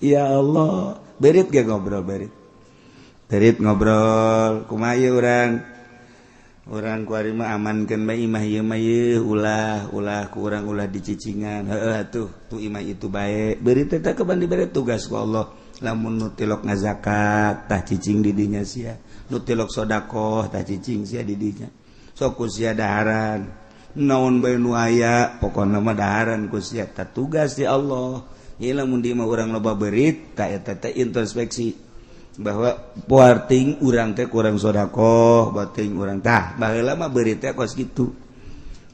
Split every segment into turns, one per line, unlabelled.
Ya Allah, berit ge ngobrol, berit berit ngobrol kumaha ieu urang. Urang kuari mah amankeun bae imah ieu mah, ieu ulah ulah ku urang, ulah dicicingan. Heueuh atuh, tu imah itu bae beurit teh kapan dibere tugas ku Allah. Lamun nu tilok ngazakat, tah cicing di dinya sia. Nu tilok sodakoh, tah cicing sia di dinya. Sok ku sia daharan naon bae nu aya, pokona mah daharan ku sia. Tah tugas di Allah. Ieu lamun di imah urang loba beurit, tah eta teh introspeksi bahwa poarting urang teh kurang sodakoh, bating urang. Tah, baheula mah beurit teh kos kitu.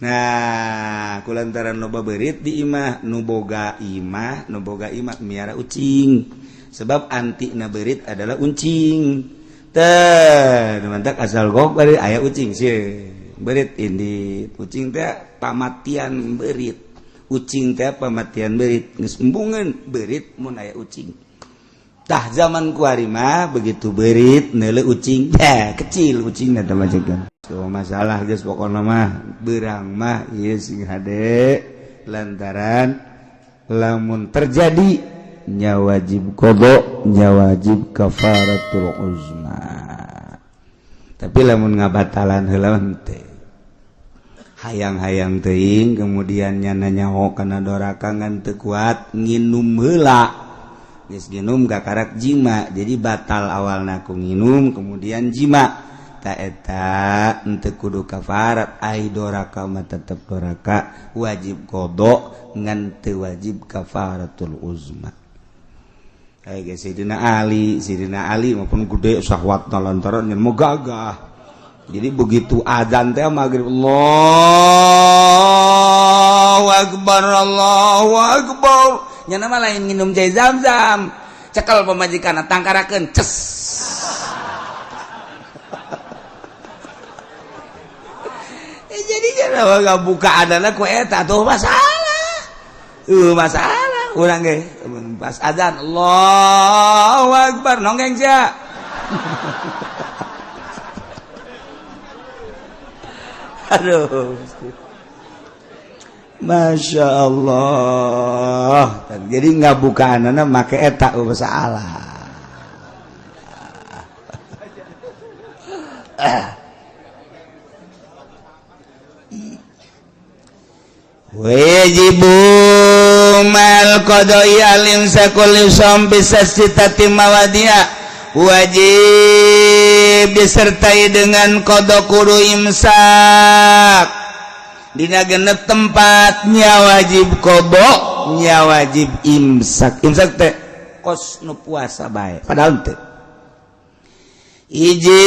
Nah, kulantaran loba beurit di imah, nu boga imah, nu boga imah miara ucing, sebab anti na beurit adalah uncing teh. Mantak asal gok bari aya ucing sih, beurit ini ucing teh pamatian beurit, ucing teh pamatian beurit, geus embungeun beurit mun aya ucing. Tah, zaman kuari mah begitu beurit neule ucing teh kecil ucing teh majegan. So masalah geus, pokona mah beurang mah ieu sing hade, lantaran lamun terjadi nya wajib qada, nya wajib kafaratul uzma. Tapi lamun ngabatalan heula teh hayang-hayang teuing, kemudian nyana nyaho kana doraka ngan teu kuat nginum heula, geus nginum kakarak jima, jadi batal. Awalna ku nginum kemudian jima, ta eta henteu kudu kafarat. Ai doraka mah tetep doraka, wajib qada ngan teu wajib kafaratul uzma. Kayak Sayyidina Ali, Sayyidina Ali maupun gede syahwat lantaran mau gagah. Jadi begitu azan teh maghrib, Allahu akbar, Allahu akbar, nya mah lain minum cai zam-zam, cekel pamajikan, tangkarakeun, ces. Jadi jangan buka adalah ku eta tuh masalah, masalah urang ge pas azan Allahu akbar nonggeng sia. Aduh, Masya Allah. Jadi nggak buka anak make eta masalah. Wajibu mal qada'i alim sakul sampai sasitati mawadia, wajib disertai dengan qada kudu imsak dina genep tempatnya, wajib qada nya wajib imsak. Imsak teh kos nu puasa bae, padahal teh hiji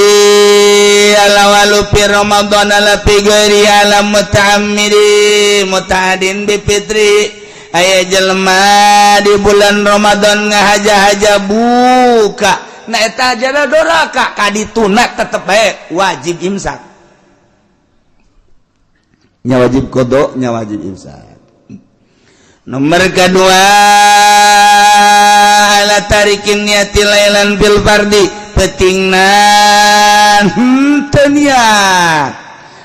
alawalu fi Ramadan ala fi ghairi ala muta'ammidi muta'adin bi fitri. Aya jelema di bulan Ramadan ngahaja-haja buka, nah eta jana doraka kadituna tetep bae wajib imsak nya, wajib qada nya, wajib imsak. Nomor kedua, ala tarikin niati lailan bil fardi, petingnan teu niat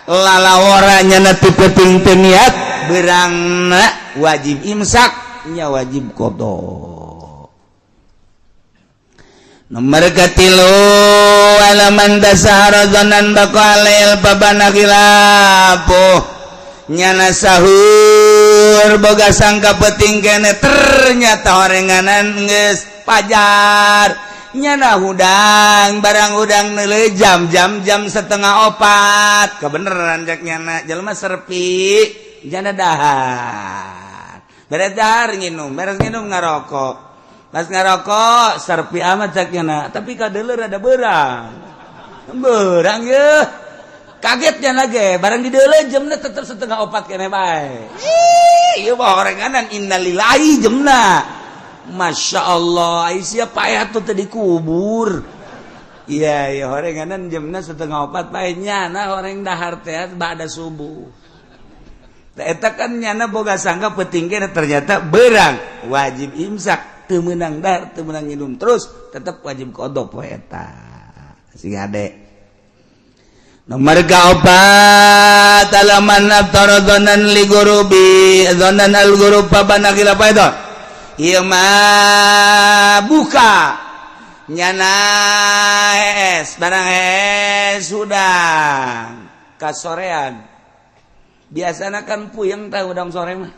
lalaworanya nanti peting teu niat, berangna wajib imsak nya, wajib qada. Nomor katilu, alaman dasahara dzanan baqa alail babana khilafuh, nyana sahur boga sangka peting kene, ternyata orenganan geus pajar, nyana hudang, barang hudang neuleuh jam jam jam 3.30, kebeneran cek nyana jelema serpi, nyana dahar, beres dahar nginum, beres nginum ngarokok, pas ngarokok serpi amat cek nyana, tapi kadeuleur ada beurang beurang ye, kagetnya lagi barang di deuleu jamna tetep 3.30 kene bae. Ih, ieu mah orenganan innalillahi jamna. Masya Allah, ai sia payah tuh teu dikubur. Iya, iya, orenganan jamna 3.30 bae, nyana horeng dahar teh ba'da subuh. Eta kan nyana boga sangka penting kene, ternyata berang, wajib imsak, teu meunang dahar, teu meunang minum, terus tetep wajib qada poe eta. Sing hade. Nomor kaopat, alaman aftara dzanan li gurubi dzanan al gurub pabana khilaf itu. Ieu mah buka nyana hees, barang hees hudang kasorean. Biasana kan puyeng tah hudang sore mah.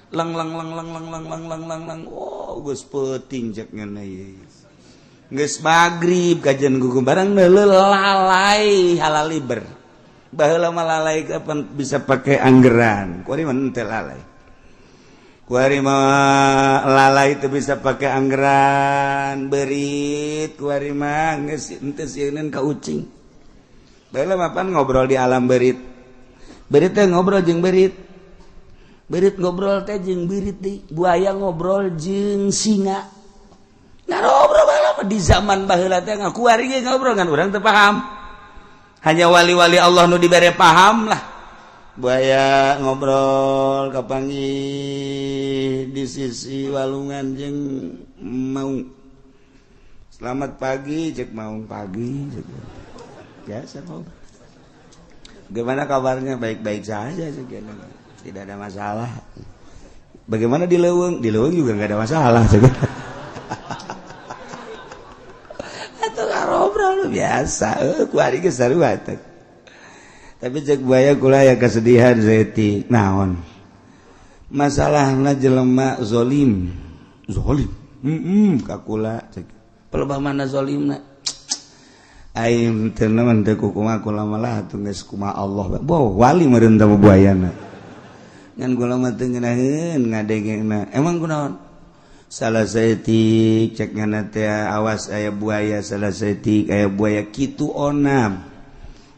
Leng leng leng leng leng leng leng leng leng leng. Oh, geus peuting cek ngana ieu. Geus magrib kajian gugu barang neuleuh lalai halaliber. Baheula mah lalai kapan bisa pakai anggeran. Kuari mah henteu lalai. Kuari mah lalai itu bisa pakai anggeran, berit kuari mah geus henteu sieun ka ucing. Baheula mah pan ngobrol di alam berit. Berit teh ngobrol jeung berit. Berit ngobrol teh jeung berit deui. Buaya ngobrol jeung singa. Ngarobrol baheula mah di zaman baheula teh kuari ge ngobrol kan urang teu paham. Hanya wali-wali Allah nu dibere paham lah. Buaya ngobrol kapanggih di sisi walungan jeung maung. Selamat pagi cek maung, pagi cek. Biasa ngobrol. Gimana kabarnya? Baik-baik saja cek. Tidak ada masalah. Bagaimana di leuweung? Di leuweung juga nggak ada masalah cek. Atuh ngobrol biasa, ku ari geus sarua teh. Tapi cek buaya, kula ya kesedihan saeutik. Naon? Masalahna jelema zolim. Zolim. Heeh, ka kula cek. Pelebah mana zolimna? Aing teu naon teu kumaha kula malah atuh geus kumaha Allah. Boh, wali meureun teh buayana. Ngan kula mah teu ngeunaheun ngadengena. Emang kunaon? Salah saeutik cek ngana teh, awas aya buaya, salah saeutik aya buaya kitu onam.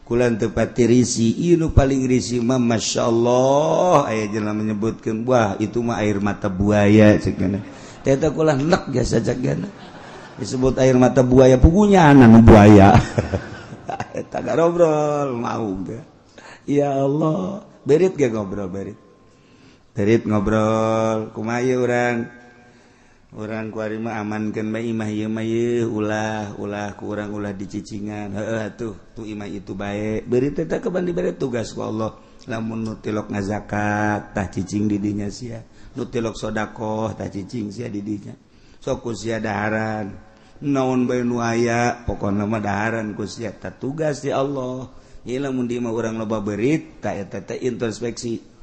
Kula teu pati risi, ieu nu paling risi mah Masya Allah aya jelema menyebutkeun, wah itu mah air mata buaya cek ngana. Teh teh kula nek biasa cek ngana. Disebut air mata buaya, pugunya nu buaya. Eta ngobrol mau teh. Ya Allah, berit ge ngobrol berit. Berit ngobrol kumaha ieu urang? Urang kuari mah amankeun bae imah ieu mah ieu, ulah ulah ku urang ulah dicicingan. Heueuh atuh tu imah itu bae. Beurit teh kapan dibere tugas ku Allah. Lamun nu tilok ngazakat tah cicing di dinya sia. Nu tilok sedekah tah cicing sia di dinya. Sok ku sia daharan. Naon bae nu aya pokona mah daharan ku sia tah tugas di Allah. Ieu lamun di imah urang loba beurit tah eta teh introspeksi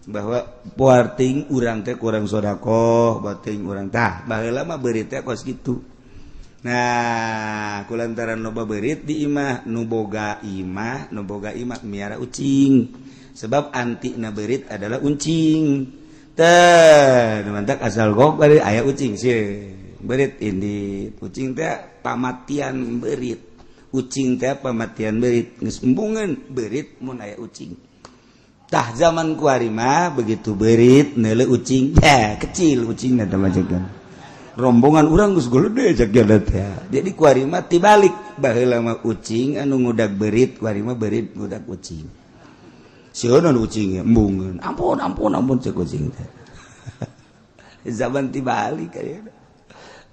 bahwa poarting urang teh kurang sodakoh, bating urang tah baheula mah beurit teh kos kitu. Nah, kulantaran loba beurit di imah, nu boga imah, nu boga imah miara ucing. Sebab anti na beurit adalah uncing. Teh, nu mantak asal gok bari aya ucing sih. Beurit ini ucing teh pamatian beurit. Ucing teh pamatian beurit, geus embungeun beurit mun aya ucing. Tah zaman kuari mah begitu beurit neuleuh ucing, ya kecil ucingna teh mah. Rombongan urang geus gede cek teh. Jadi kuari mah tibalik, baheula mah ucing anu ngudag beurit, kuari mah beurit ngudag ucing. Sieun ucing embungeun. Ampun ampun ampun cek ucing teh. Zaman tibalik ayeuna.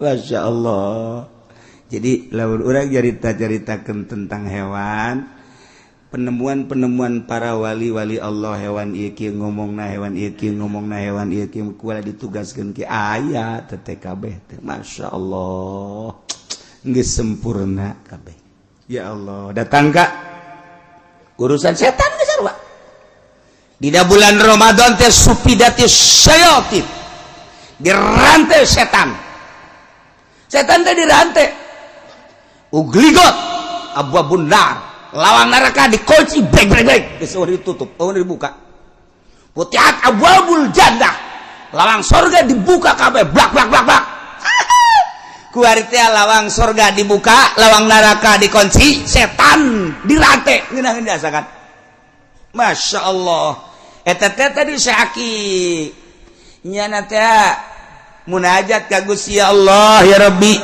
Masya Allah. Jadi lamun urang carita-caritakeun tentang hewan, penemuan-penemuan para wali-wali Allah, hewan ieu kieu ngomongna, hewan ieu kieu ngomongna, hewan ieu kieu kula ditugaskeun ki aya teh kabeh teh. Masya Allah, geus sempurna kabeh. Ya Allah, datang ka urusan setan geus sarua. Dina bulan Ramadan teh sufidati syayatin, dirantai setan. Setan teh dirantai, ugliqat abwabun nar, lawang neraka dikunci, brek brek brek, geus ditutup, eueuh dibuka. Futihat abwabul jannah, lawang sorga dibuka kabeh, blak blak blak blak. Kuari teh lawang sorga dibuka, lawang neraka dikunci, setan dirantai, ngeunaheun diasakan. Masya Allah. Eta teh tadi syaki nyana teh munajat ka Gusti Allah, ya Rabbi,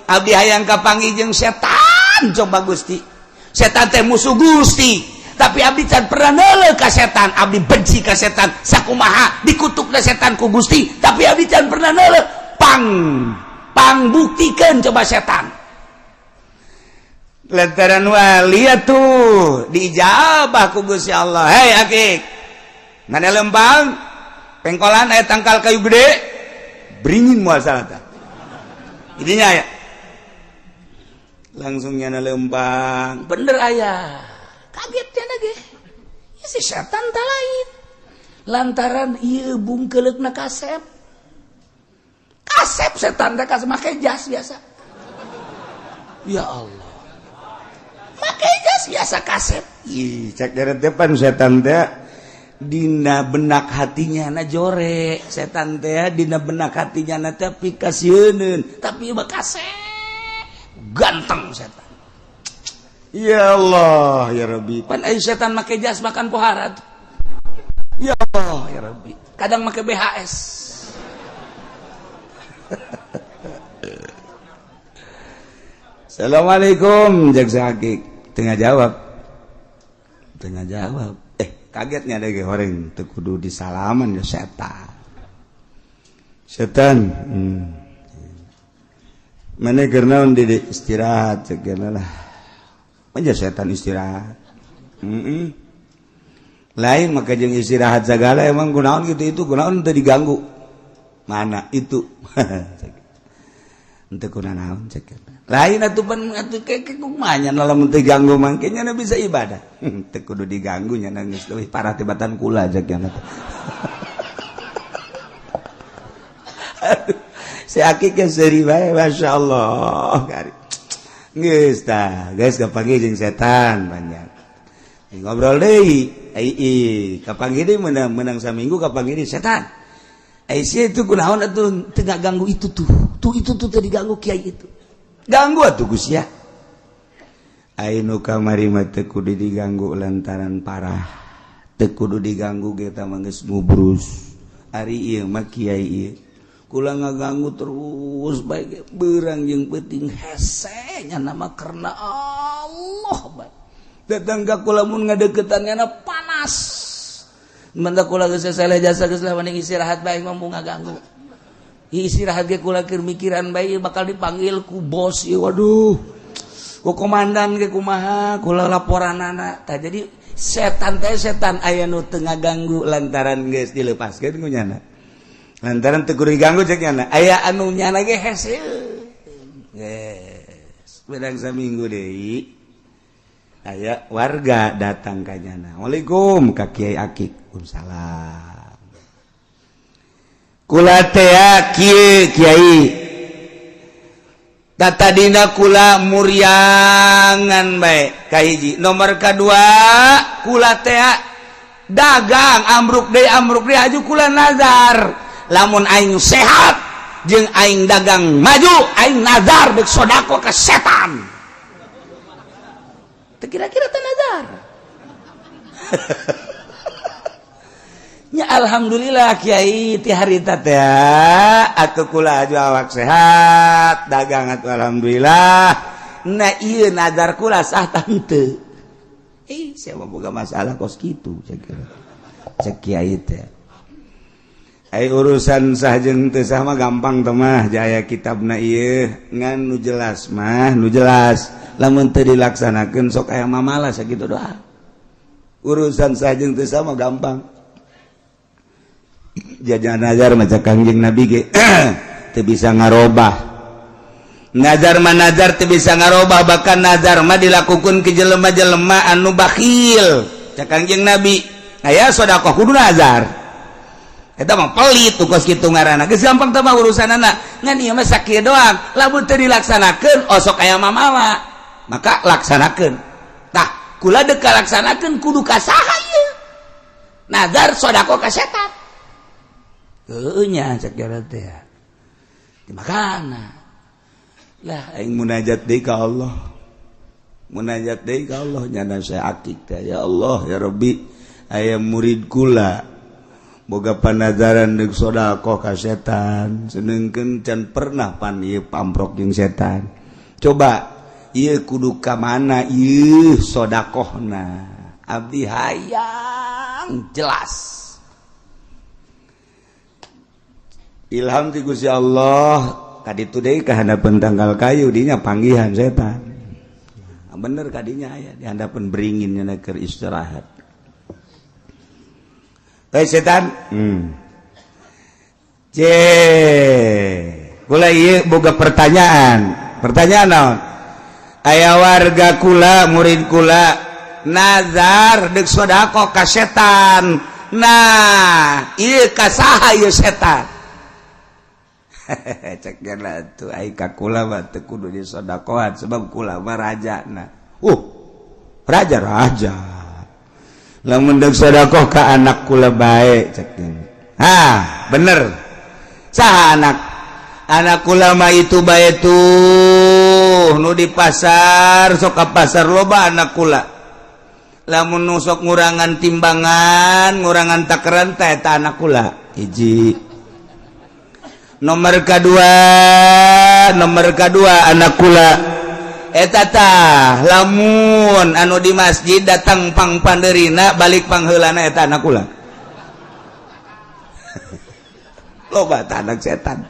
abdi hayang kapanggih jeung setan, coba Gusti. Setan teh musuh Gusti, tapi abdi can pernah neuleuh ka setan, abdi benci ka setan. Sakumaha dikutukna setan ku Gusti, tapi abdi can pernah neuleuh. Pang pang buktikan coba setan. Lantaran wali atuh diijabah ku Gusti Allah. Hei akik, mana lempang pengkolan aya tangkal kayu gede. Beringin moal salah tah. Ininya aya. Langsung nyana lempang. Bener aya. Kaget nya ge. Ya, si setan tak lain. Lantaran ieu bungkeuleukna kasep. Kasep setan teh kasep make jas biasa. Ya Allah. Make jas biasa kasep. Ih, cek dari depan setan teh dina benak hatinya na jore. Setan teh dina benak hatinya na teh pikasieuneun, tapi mah kasep. Ganteng setan. Ya Allah, ya Rabbi. Pan ai setan make jas makan pohara tuh. Ya Allah, ya Rabbi. Kadang make BHS. Assalamualaikum, jaksa Akik. Tengah jawab. Tengah jawab. Kagetnya ada ge horeng teu kudu disalaman ya setan. Setan. Mana keur naon di istirahat cek lah. Manja setan istirahat. Lain maka jeung istirahat segala emang kunaon gitu itu kunaon teu diganggu. Mana itu? Henteu kunaon cek. Lain atuh pan atuh ke kumaha nya lamun teu ganggu mangke nya bisa ibadah. Teu kudu diganggu nya geus leuwih parah tibatan kula cek nya. Si Akik ge seuri bae masyaallah. Geus tah, geus kapanggih jeung setan banyak. Ngobrol deui, ai kapanggih deui menang saminggu kapanggih deui setan. Ai sia itu kunaon atuh teu ganggu itu tuh. Tuh itu tuh teu diganggu kiai itu. Ganggu atuh Gus ya. Ai nu kamari mah teu kudu diganggu lantaran parah. Teu kudu diganggu ge tah mah geus ngubrus. Ari ieu mah kiai ieu. Kula ngaganggu terus baik berang jeung penting hese nya nama karena Allah baik. Datang ka kula mun ngadeukeutan nya panas. Menta kula geus seleh jasa geus lah mending istirahat bae mah ngaganggu. Istirahat ge kula keur mikiran bae bakal dipanggil ku bos ieu waduh. Ku komandan ge kumaha kula laporanana. Tah jadi setan teh setan aya nu teu ngaganggu lantaran geus dilepaskeun ku nyana. Lantaran teu kudu diganggu cek nyana. Aya anu nyana ge hese. Geus bedang saminggu deui. Aya warga datang ka nyana. Waalaikum ka Kiai Akik. Waalaikumsalam. Kula teh kieu Kiai. Tatadina kula muriangan bae kahiji. Nomor kadua kula teh dagang ambruk deui aju kula nazar. Lamun aing sehat jeung aing dagang maju aing nazar deuk sodako ka setan. Teu kira-kira teh nazar. Ya alhamdulillah Kiai ti harita teh atuh kula aju awak sehat dagang atuh alhamdulillah. Nah ieu nazar kula sah tante. Sia mah boga masalah kos kitu cek kira. Cek Kiai teh. Ai urusan sah jeung teu sah mah gampang teh mah jaya kitabna ieu ngan nu jelas mah nu jelas lamun teu dilaksanakeun sok aya mamala sakitu doa. Urusan sah jeung teu sah mah gampang. Jajan nazar maca Kangjeng Nabi ge teu bisa ngarobah. Nazar mah nazar teu bisa ngarobah bahkan nazar mah dilakukeun ke jelema-jelema anu bakhil. Cak Kangjeng Nabi aya sedekah kudu nazar. Eta mah pelit tuh kos kitu ngaranna. Geus gampang teh mah urusanana. Ngan ieu mah sakieu doang. Lamun teu dilaksanakeun osok aya mamawa. Maka laksanakeun. Tah, kula deuk laksanakeun kudu ka saha ieu? Nazar sedekah ka setan. Heueuh nya cek jaran teh. Dimakana. Lah aing munajat deui ka Allah. Munajat deui ka Allah nyana saya akik teh. Ya Allah ya Rabbi aya murid kula boga panazaran deuk sedekah ka setan sedengkeun can pernah pan ieu pamprok jeung setan. Coba ieu kudu ka mana ieu sedekahna? Abdi hayang jelas. Ilham ti Gusti Allah kaditu deui ka handapeun tangkal kayu dinya panggihan setan. Bener kadinya aya di handapeun beringin nya keur istirahat. Hei setan, C kula ieu boga pertanyaan. Pertanyaan naon? Aya warga kula, murid kula nazar deuk sedekah ka setan. Nah, ieu ka saha ieu setan? Cek lah tuh ai ka kula mah teu kudu disodakohan sebab kula mah raja. Nah, raja raja. Lamun deuk sedekah ka anak kula bae cek. Ah, bener. Saha anak? Anak kula mah itu bae tuh nu di pasar, sok ka pasar loba anak kula. Lamun nu sok ngurangan timbangan, ngurangan takaran teh eta anak kula. Hiji. Nomor kedua, nomor kedua anak kula eta tah lamun anu di masjid datang pang panderina balik pangheulana eta anak kula. Loba tah anak setan.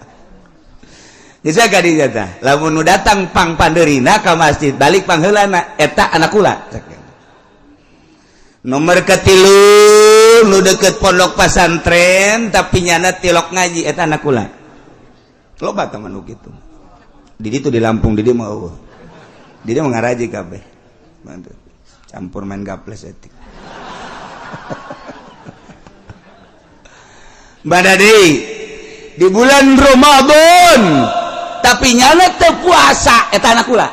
Bisa kadinya tah lamun nu datang pang panderina ka masjid balik pangheulana eta anak kula. Nomor ketilu nu deket pondok pasantren tapi nyana tilok ngaji eta anak kula. Loba teman nu kitu. Di ditu di Lampung, di dieu mah eueuh. Di dieu mah ngaraji kabeh. Bantu. Campur main gaples etik. Badadi di bulan Ramadan tapi nyana teu puasa eta anak kula.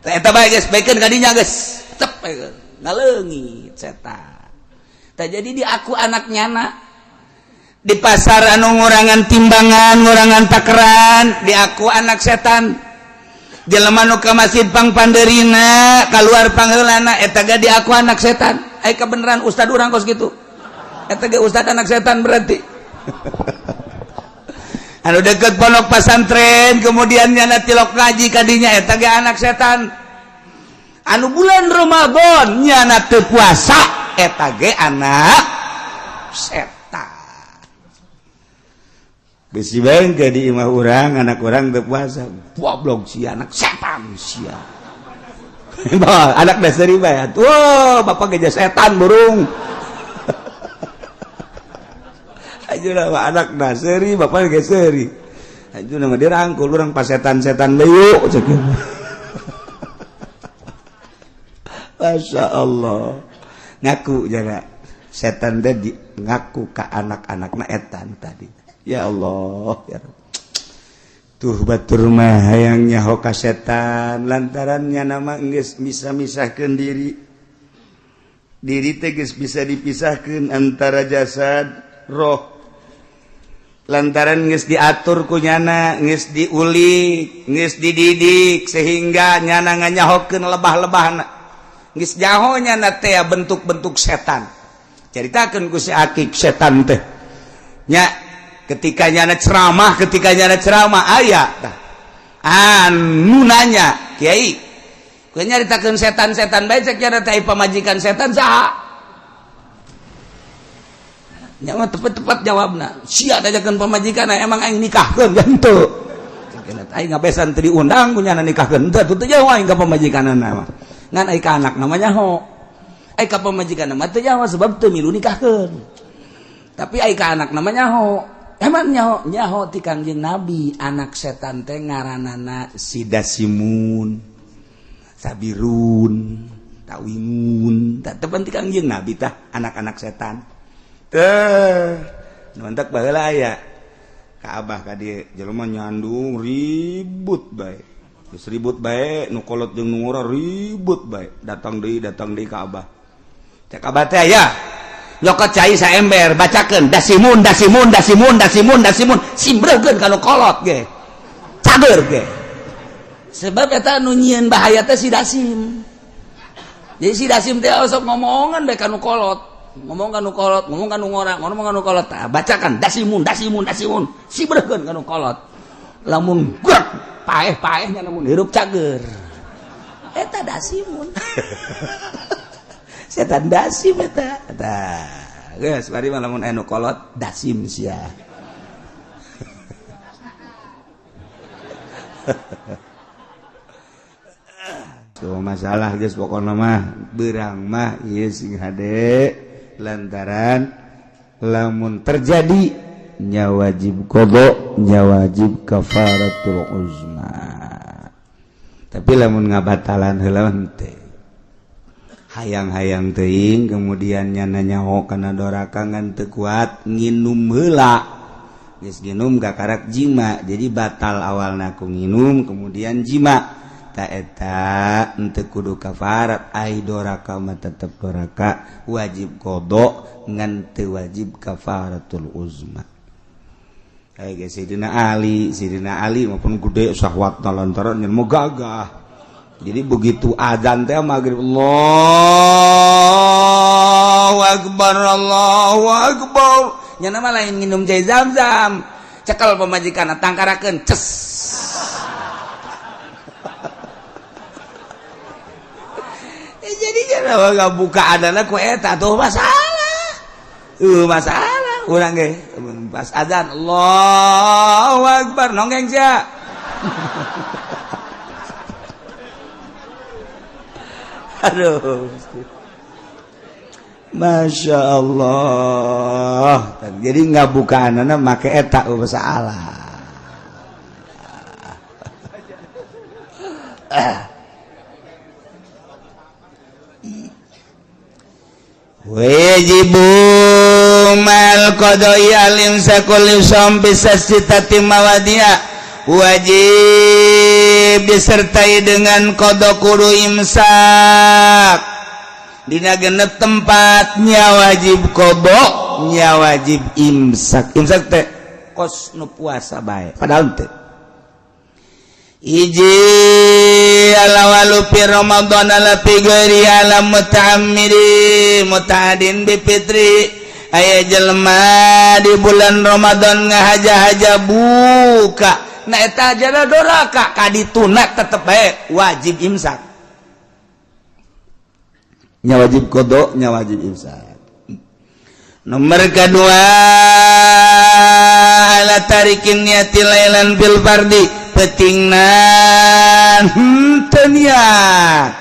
Eta bae geus baikeun ka dinya geus. Tetep bae ngaleungit setan. Tah jadi di aku anak nyana di pasar anu ngurangan timbangan, ngurangan takaran, di aku anak setan. Jelema nu ka masjid pang panderina, kaluar pangheulana eta ge di aku anak setan. Ai kabeneran ustad urang kos kitu. Eta ge ustad anak setan berarti. Anu deket pondok pasantren kemudian nyana tilok ngaji kadinya eta ge anak setan. Anu bulan Ramadan nyana teu puasa eta ge anak setan. Bisi bae ke di imah urang anak urang teu puasa, goblok si anak setan sia. Anak dasari bae. Wah, bapak geja setan burung. Aja anak dasari, bapak ge seuri. Aja nama dirangkul urang pas setan-setan deui cek. Masya Allah. Ngaku jaga setan teh di ngaku ka anak-anakna etan tadi. Ya Allah, ya Rabb. Tuh batur mah hayang nyaho ka setan lantaran nyana mah geus bisa misahkeun diri. Diri teh geus bisa dipisahkeun antara jasad roh. Lantaran geus diatur ku nyana, geus diulik, geus dididik sehingga nyana nganyahokeun lebah-lebahna. Geus nyaho nyana teh bentuk-bentuk setan. Caritakeun ku si Akik setan teh. Nya ketika nyana ceramah, aya tah. Anu nanya, "Kiai, kowe nyaritakeun setan-setan bae cek nyana teh pamajikan setan saha?" Nya mah tepat-tepat jawabna. Sia dajakeun pamajikan emang aing nikahkeun henteu. Aing ngabesan teu diundang ku nyana nikahkeun henteu teu jauh aing ka pamajikanna mah. Ngan ai ka anak namanya ho. Ai ka pamajikan mah teu jauh sebab teu milu nikahkeun. Tapi ai ka anak namanya ho. Emang nyaho nyaho ti Kangjeng Nabi anak setan teh ngaranana Sidasimun, Sabirun, Tawingun. Tah tepan ti Kangjeng Nabi tah anak-anak setan. Teh, nu baheula aya ka abah ka dieu jelema nyandung ribut bae. Geus ribut bae nu kolot jeung nu ngora ribut bae. Datang deui ka abah. Cek abah teh aya nyokot cai saember bacakeun dasimun dasimun dasimun dasimun dasimun simbreukeun ka nu kolot ge. Cager ge. Sebab eta nu nyieun bahaya teh si dasim. Jadi si dasim teh sok ngomongan bae ka nu kolot. Ngomong ka nu kolot, ngomong ka nu ngora, ngomong ka nu kolot. Tah bacakan dasimun dasimun dasimun simbreukeun ka nu kolot. Lamun grek paeh-paehnya lamun hirup cager. Eta dasimun. Setan dasim eta. Tah, geus bari mah lamun anu kolot dasim sia. Tuh masalah geus pokona mah beurang mah ieu sing hade lantaran lamun terjadi nya wajib qadha, nya wajib kafaratul uzma. Tapi lamun ngabatalan heula teh hayang-hayang teuing kemudian nyana nyaho kana doraka ngan teu kuat nginum heula, geus nginum kakarak jima, jadi batal awalna ku nginum kemudian jima. Ta eta henteu kudu kafarat, ai doraka mah tetep doraka, wajib qadha ngan teu wajib kafaratul uzma. Kayak Sayyidina Ali, Sayyidina Ali maupun gede syahwatna lantaran mau gagah. Jadi begitu azan teh maghrib, Allahu akbar, Allahu akbar. Nya mah lain nginum cai zam-zam. Cekel pamajikan tangkarakeun ces. Jadi jangan nggak buka adana ku eta tuh masalah. Masalah urang ge pas azan Allahu akbar nonggeng sia. Aduh. Masya Allah. Jadi nggak buka anana make eta masalah. Wajibu mal qada'i al-imsakul yusam bisasitati mawadia, wajib disertai dengan qada kudu imsak dina genep tempatnya wajib qada nya wajib imsak. Imsak teh kos nu puasa bae padahal teh hiji alawalu fi Ramadan ala fi ghairi ala muta'ammidi muta'adin bi fitri, aya jelema di bulan Ramadan ngahaja-haja buka nah eta jana doraka kadituna tetep bae wajib imsak nya wajib qada nya wajib imsak. Nomor kedua ala tarikin niati lailan bil fardi, petingnan teu niat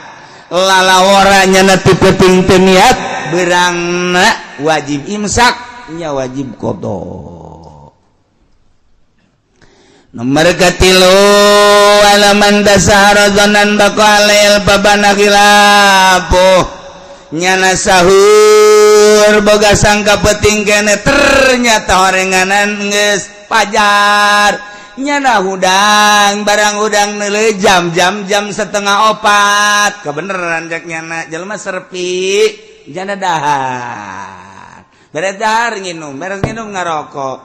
lalawara nya ti peting teu niat berangna wajib imsak nya wajib qada. Nomor katilu alaman dasahara dzanan baqa alail babana khilafuh, nyana sahur boga sangka peting kene ternyata orenganan geus pajar, nyana hudang barang hudang neuleuh jam jam jam 3:30 kebeneran cek nyana jelema serpi nyana dahar beres dahar nginum beres nginum ngarokok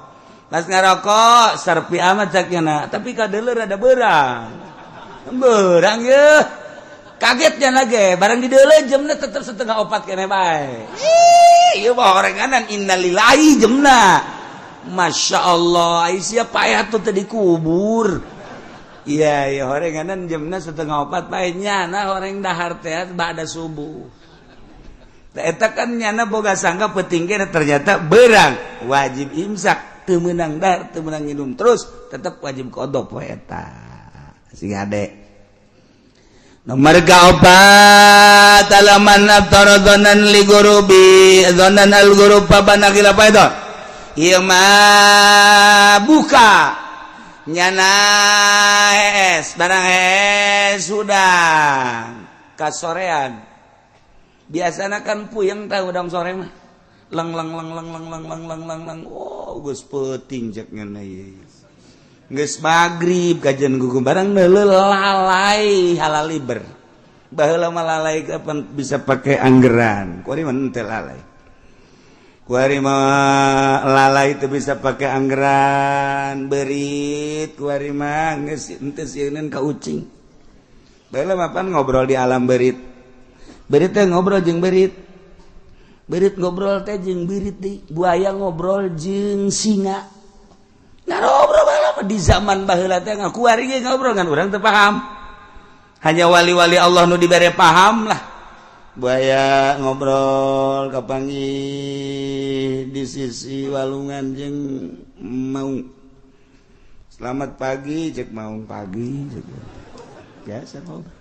pas ngarokok serpi amat cek nyana tapi kadeuleu rada beurang beurang yeuh kagetnya lagi barang di deuleu jamna tetep 3:30 kene bae. Ih ieu mah orenganan innalillahi jamna. Masya Allah, ai sia payah tuh tadi kubur. Iya iya orenganan jamna 3:30 bae nyana horeng dahar teh ba'da subuh. Eta kan nyana boga sangka peuting kene ternyata berang wajib imsak teu meunang dahar teu meunang nginum terus tetep wajib qada poe eta. Sing ade. Nomor keempat alaman aftara dzanan li gurubi dzanan al gurub pabana khilaf itu ieu mah buka nyana hees barang hees hudang kasorean biasana kan puyeng tah hudang sore mah leng leng leng leng leng leng leng leng leng leng oh geus peuting cek ngeuna ieu geus magrib kajian gugu barang neuleuh lalai halaliber baheula mah lalai kapan bisa pakai anggeran kuari mah henteu lalai kuari mah lalai teu bisa pakai anggeran beurit kuari mah geus henteu sieun ka ucing baheula mah pan ngobrol di alam beurit beurit teh ngobrol jeung beurit beurit ngobrol teh jeung beurit deui buaya ngobrol jeung singa ngobrol di zaman baheula teh ngakuari ge ngobrol kan urang teu paham hanya wali-wali Allah nu dibere paham lah buaya ngobrol kapanggih di sisi walungan jeung mau selamat pagi cek mau pagi cek biasa ngobrol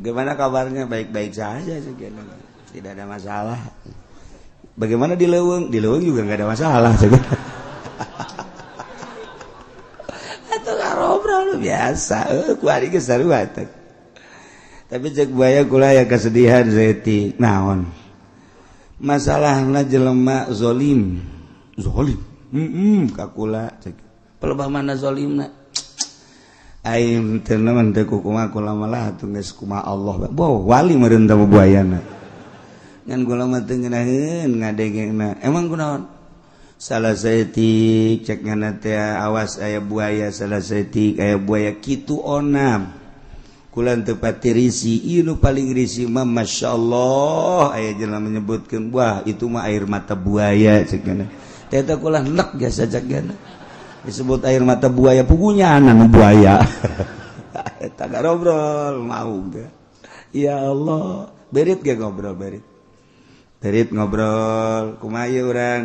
gimana kabarnya baik-baik saja cek tidak ada masalah bagaimana di leuweung juga nggak ada masalah cek. Biasa kuari geus sarua. Tapi cek buaya kula ya kesedihan saeutik. Naon masalahna? Jelema zolim, zolim ka kula. Cek pelebah mana zolimna? Aing teu naon, teu kumaha, kula malah atuh geus kumaha Allah. Boh, wali meureun teh buayana, ngan kula mah teu ngeunaheun ngadengena. Emang kunaon? Salah saeutik cek ngana teh, awas aya buaya, salah saeutik aya buaya kitu. Onam kula teu pati risi. Ieu nu paling risi mah, Masya Allah, aya jelema menyebutkeun, "Wah, itu mah air mata buaya," cek ngana teh. Teh kula nek biasa cek ngana disebut air mata buaya, pugunya anak buaya eta ngobrol mau teh. Ya Allah, berit ge ngobrol, berit, berit ngobrol, kumaha urang?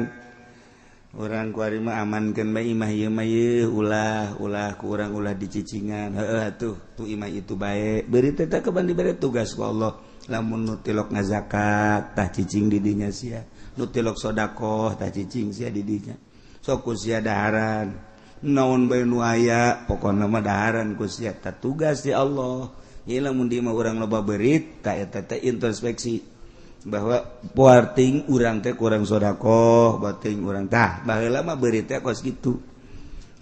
Urang kuari mah amankeun bae imah ieu mah ieu, ulah ulah ku urang ulah dicicingan. Heueuh atuh, tuh imah itu bae beurit teh kapan dibere tugas ku Allah. Lamun nu tilok ngazakat, tah cicing di dinya sia. Nu tilok sodakoh, tah cicing sia di dinya. Sok ku sia daharan naon bae nu aya, pokona mah daharan ku sia. Tah, tugas di Allah. Ieu lamun di mah urang loba beurit, tah eta teh introspeksi bahwa poarting urang teh kurang sodakoh, bating urang. Tah, baheula mah beurit teh kos kitu.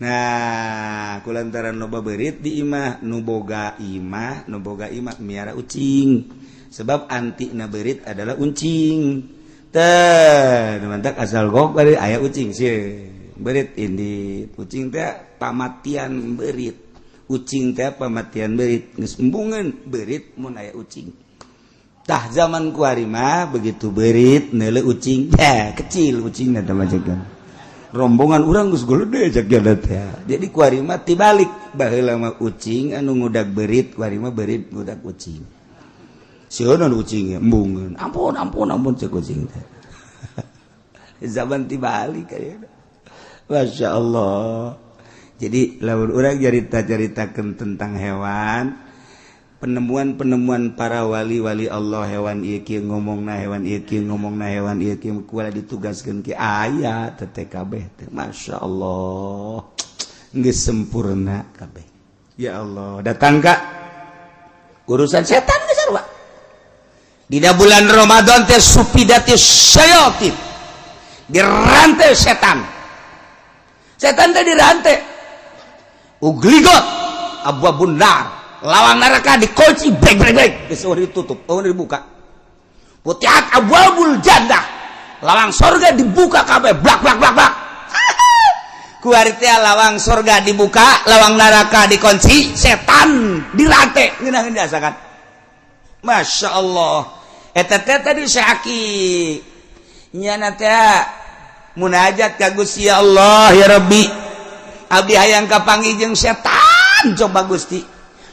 Nah, kulantaran loba beurit di imah, nu boga imah, nu boga imah miara ucing, sebab anti na beurit adalah uncing teh. Mantak asal gok bari aya ucing sih, beurit ini. Ucing teh pamatian beurit, ucing teh pamatian beurit, geus embungeun beurit mun aya ucing. Tah, zaman kuari mah begitu beurit neuleu ucing eh kecil, ucing teh majegan rombongan urang geus gede cek teh. Jadi kuari mah tibalik, baheula mah ucing anu ngudag beurit, kuari mah beurit ngudag ucing. Sieun ucing, embungeun, "Ampun, ampun, ampun," cek ucing teh. Zaman tibalik kayaknya. Masya Allah. Jadi lamun urang cerita-ceritakan tentang hewan, penemuan-penemuan para wali-wali Allah, hewan ieu kieu ngomongna, hewan ieu kieu ngomongna, hewan ieu kieu, kula ditugaskeun ki aya teh kabeh teh. Masya Allah, geus sempurna kabeh. Ya Allah, datang ka urusan setan geus sarua. Dina bulan Ramadan teh suffidatis syayatin, dirantai setan. Setan teh dirantai. Ughliqat abwabun nar, lawang neraka dikunci, brek brek brek, geus ditutup, oh dibuka. Futihat abwabul jannah, lawang sorga dibuka kabeh, blak blak blak blak. Kuari teh lawang sorga dibuka, lawang neraka dikunci, setan dirantai. Ngeunaheun diasakan. Masya Allah. Eta teh tadi syaki nyana teh munajat ka Gusti Allah, "Ya Rabbi, abdi hayang kapanggih jeung setan. Coba Gusti,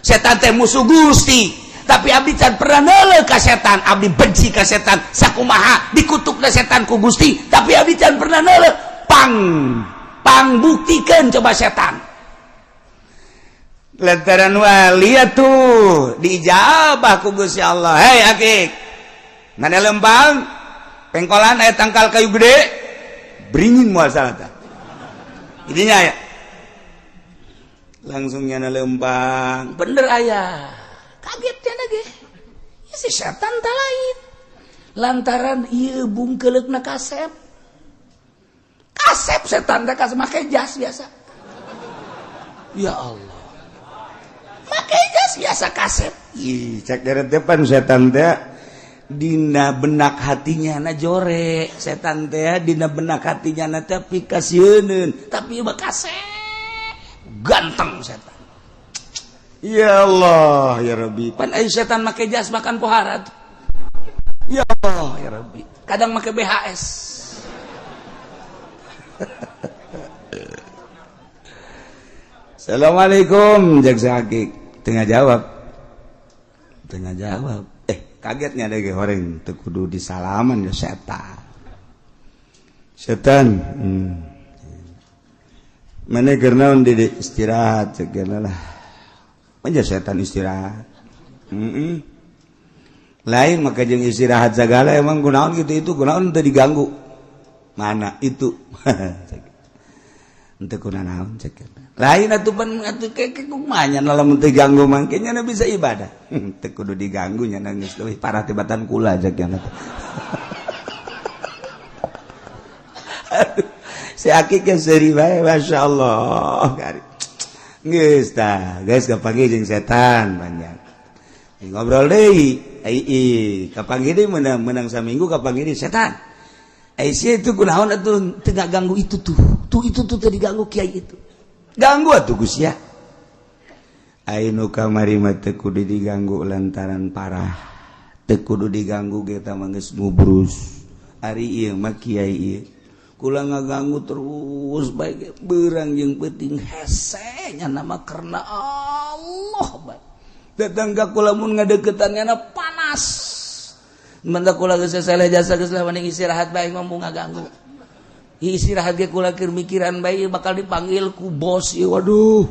setan teh musuh Gusti, tapi abdi can pernah neuleuh ka setan. Abdi benci ka setan, sakumaha dikutuk ka setan ku Gusti, tapi abdi can pernah neuleuh. Pang pang buktikeun coba setan." Lantaran wali atuh, diijabah ku Gusti Allah. "Hei akik, mana lempang pengkolan aya tangkal kayu gede beringin, moal salah." Tah, ininya ya langsung nyana lempang, bener ayah. Kaget ya lagi si setan tak lain lantaran ieu bungkeuleukna kasep kasep. Setan teh kasep, make jas biasa. Ya Allah, make jas biasa kasep. Ih, cek dari depan setan teh dina benak hatinya na jore. Setan teh dina benak hatinya na tapi kasieun, tapi mah kasep, ganteng setan. Ya Allah, ya Rabbi, pan ai setan make jas makan pohara tuh. Ya Allah, ya Rabbi, kadang make BHS. "Assalamualaikum," jaksa hakik. Tengah jawab, tengah jawab. Eh, kagetnya ada orang teu kudu disalaman ya setan. "Setan, Mana keur naon di istirahat?" cek lah. Aja setan istirahat. Lain maka jeung istirahat segala. "Emang kunaon gitu itu? Kunaon teu diganggu? Mana itu?" Henteu kunanaon cek. Lain atuh pan atuh ke kumaha nya lamun teu ganggu mah nya bisa ibadah. Teu kudu diganggu nya geus leuwih parah tibatan kula cek nya. Si Akik yang seri bae masyaallah. Geus tah, geus kapanggih jeung setan banyak. Ngobrol deui, ai kapanggih deui menang saminggu kapanggih deui setan. Ai sia itu kunaon atuh teu ganggu itu tuh. Tuh itu tuh teu diganggu kiai itu. Ganggu atuh Gus ya. Ai nu kamari mah teu kudu diganggu lantaran parah. Teu kudu diganggu ge tah mah geus ngubrus. Ari ieu mah kiai ieu kula ngaganggu terus baik berang jeung penting hesenya nama karena Allah baik. Datang ka kula mun ngadeukeutan nyana panas. Mantap kula geus seleh jasa geus lah mending istirahat bae ngomong ngaganggu. Istirahat ge kula keur mikiran bae bakal dipanggil ku bos ieu waduh.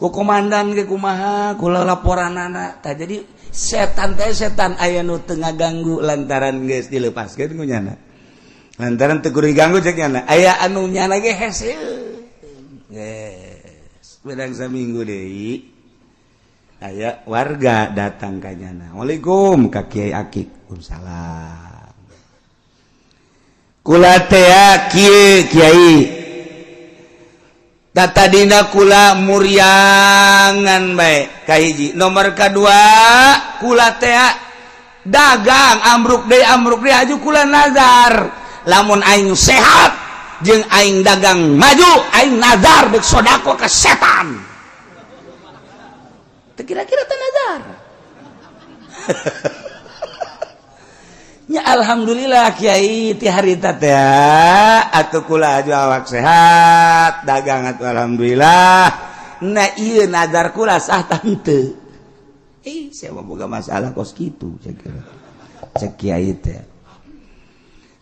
Ku komandan ge kumaha kula laporanana. Tah jadi setan teh setan aya nu teu ngaganggu lantaran geus dilepaskeun ku nyana. Lantaran teu kudu diganggu cek nyana. Aya anu nyana ge hese. Geus bedang saminggu deui. Aya warga datang ka nyana. Waalaikum ka Kiai Akik. Waalaikumsalam. Kula teh kieu Kiai. Tatadina kula muriangan bae kahiji. Nomor kadua kula teh dagang ambruk deui aju kula nazar. Lamun aing sehat jeung aing dagang maju aing nazar deuk sodako ka setan. Teu kira-kira teh nazar. Nya alhamdulillah kiai ti harita teh atuh kula aju awak sehat dagang atuh alhamdulillah. Nah ieu nazar kula sah tah henteu. Sia mah boga masalah kos kitu cek cek kiai teh.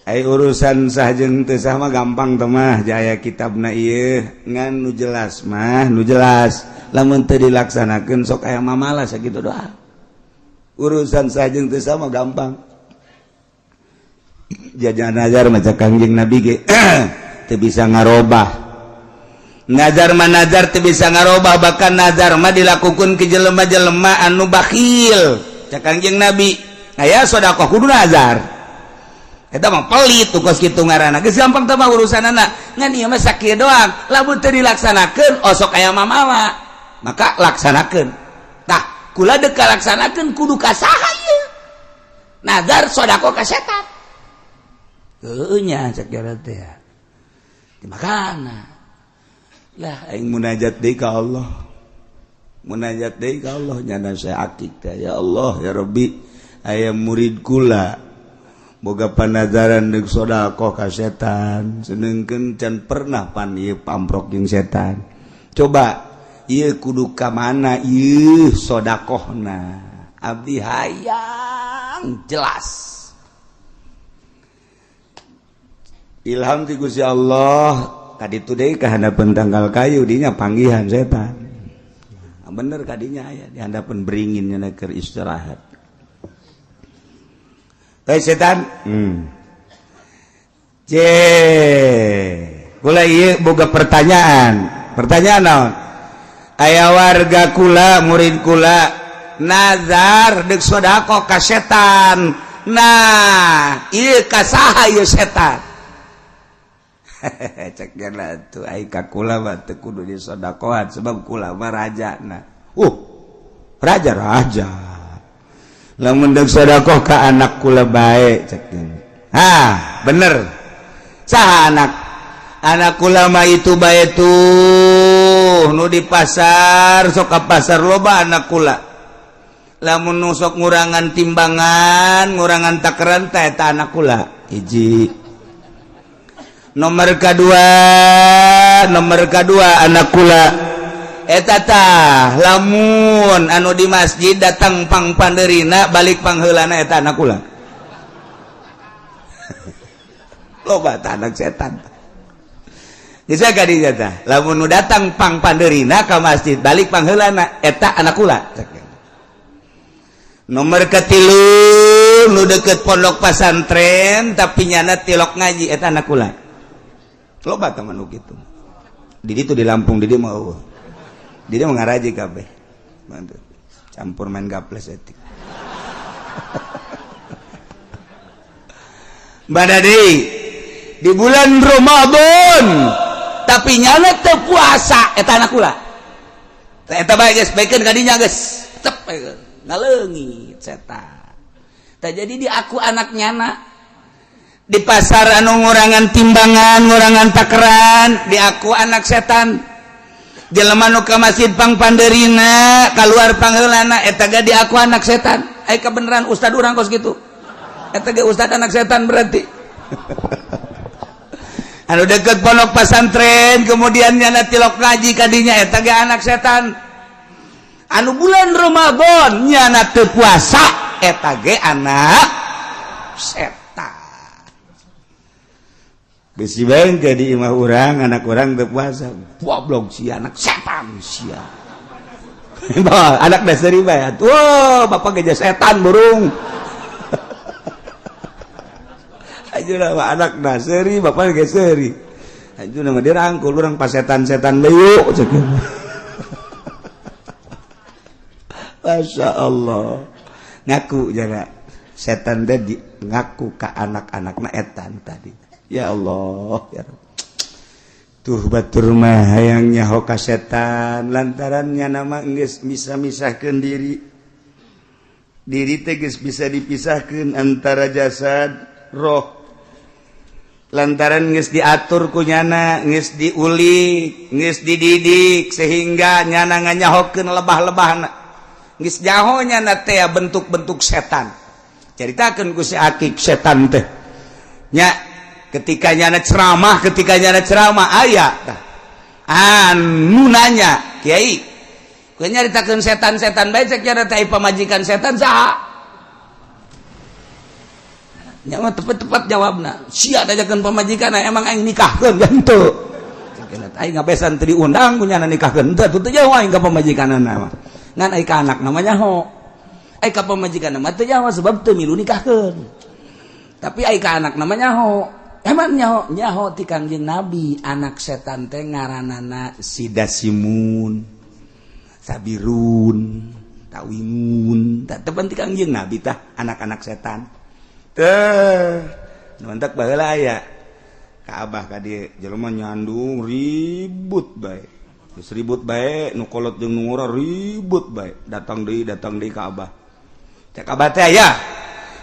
Ai urusan sah jeung teu sah mah gampang teh mah jaya kitabna ieu ngan nu jelas mah nu jelas lamun teu dilaksanakeun sok aya mamala sakitu doa. Urusan sah jeung teu sah mah gampang. Jajan nazar mah cek Kangjeng Nabi ge teu bisa ngarobah. Nazar mah nazar teu bisa ngarobah bahkan nazar mah dilakukeun ke jelema-jelema anu bakhil. Cek Kangjeng Nabi aya sedekah kudu nazar. Eta mah pelit tuh kos kitu ngaranna. Geus gampang teh mah urusanana. Ngan ieu mah sakieu doang. Lamun teu dilaksanakeun osok aya mamawa. Maka laksanakeun. Tah, kula deuk kalaksanakeun kudu ka saha ieu? Nazar sedekah ka setan. Heueuh nya cek jaran teh. Dimakana. Lah aing munajat deui ka Allah. Munajat deui ka Allah nyana saya akik teh. Ya Allah ya Rabbi aya murid kula boga panazaran deuk sedekah ka setan sedengkeun can pernah pan ieu pamprok jeung setan. Coba ieu kudu ka mana ieu sedekahna? Abdi hayang jelas. Ilham ti Gusti Allah kaditu deui ka handapeun tangkal kayu dinya panggihan setan. Bener kadinya aya di handapeun beringin nya keur istirahat. Hei setan. C. Kula ieu boga pertanyaan. Pertanyaan naon? Aya warga kula, murid kula nazar deuk sedekah ka setan. Nah, ieu ka saha ieu setan? Cek geuna atuh ai ka kula mah teu kudu disodakohan sebab kula mah rajana. Raja-raja. Lamun deuk sedekah ka anak kula bae cek. Ha, bener. Saha anak? Anak kula mah itu bae tuh nu di pasar, sok ka pasar loba anak kula. Lamun nu sok ngurangan timbangan, ngurangan takaran teh eta anak kula. Hiji. Nomor kedua anak kula. Eta tah lamun anu di masjid datang pang panderina balik pangheulana eta anak kula. Loba tah anak setan. Geus ka dinya tah lamun nu datang pang panderina ka masjid balik pangheulana eta anak kula. Nomor ketilu nu deket pondok pasantren tapi nyana tilok ngaji eta anak kula. Loba teman nu kitu. Di ditu di Lampung di dieu mah eueuh. Di dieu mah ngaraji kabeh. Campur main gaples etik. Badadi di bulan Ramadan tapi nyana teu puasa eta anak kula. Eta bae geus baikeun ka dinya geus. Tep ngaleungit setan. Tah jadi di aku anak nyana di pasar anu ngurangan timbangan, ngurangan takeran, di aku anak setan. Jelema nu ka masjid pangpandeurina, kaluar pangheulana eta ge di aku anak setan. Ai kabeneran ustad urang kos kitu. Eta ge ustad anak setan berarti. Anu deket pondok pesantren kemudian nyana tilok ngaji kadinya eta ge anak setan. Anu bulan Ramadan nyana teu puasa eta ge anak setan. Bisi bae jadi imah urang anak urang teu puasa. Goblok sia anak setan sia. Anak dasar bae. Wah, bapak ge setan burung. Aja nama anak dasari, bapak ge seuri. Aja nama dirangkul urang pas setan-setan deui cek. Masya Allah. Ngaku jaga setan teh di ngaku ka anak-anakna etan tadi. Ya Allah, ya Rabb. Tuh batur mah hayang nyaho ka setan lantaran nyana mah geus bisa misahkeun diri. Diri teh geus bisa dipisahkeun antara jasad roh. Lantaran geus diatur ku nyana, geus diulik, geus dididik sehingga nyana nganyahokeun lebah-lebahna. Geus nyaho nyana teh bentuk-bentuk setan. Caritakeun ku si Akik setan teh. Nya ketika nyana ceramah, ketika nyana ceramah aya tah. Anu nanya, "Kiai, kowe nyaritakeun setan-setan bae cek nyana teh pamajikan setan saha?" Nya mah tepat-tepat jawabna. Sia dajakeun pamajikan emang aing nikahkeun ya henteu. Aing ngabesan teu diundang ku nyana nikahkeun henteu teu jauh aing ka pamajikanna mah. Ngan aing ka anak namanya ho. Aing ka pamajikan mah teu nyaho sebab teu milu nikahkeun. Tapi aing ka anak namanya ho. Emang nyaho nyaho ti Kangjeng Nabi anak setan teh ngaranana Sidasimun, Sabirun, Tawingun. Tah tepan ti Kangjeng Nabi tah anak-anak setan. Teh, mantak baheula aya ka abah ka dieu jelema nyandung ribut bae. Geus ribut bae nu kolot jeung nu ngora ribut bae. Datang deui ka abah. Cek abah teh aya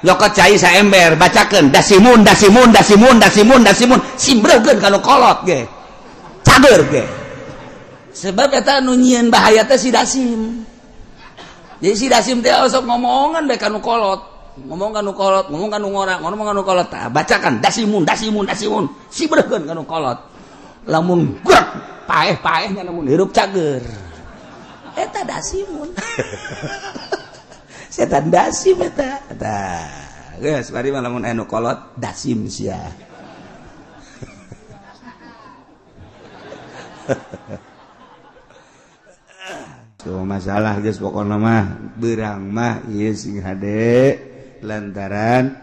nyokot cai saember bacakeun dasimun dasimun dasimun dasimun dasimun simbreukeun ka nu kolot ge. Cager ge. Sebab eta nu nyieun bahaya teh si dasim. Jadi si dasim teh osok ngomongan bae ka nu kolot. Ngomong ka nu kolot, ngomong ka nu ngora, ngomong ka nu kolot. Tah bacakan dasimun dasimun dasimun sibreukeun ka nu kolot. Lamun gerak paeh-paehnya lamun hirup cager. Eta dasimun. Setan dasim eta. Tah, geus bari mah lamun anu kolot dasim sia. Tuh masalah geus pokona mah beurang mah ieu sing hade lantaran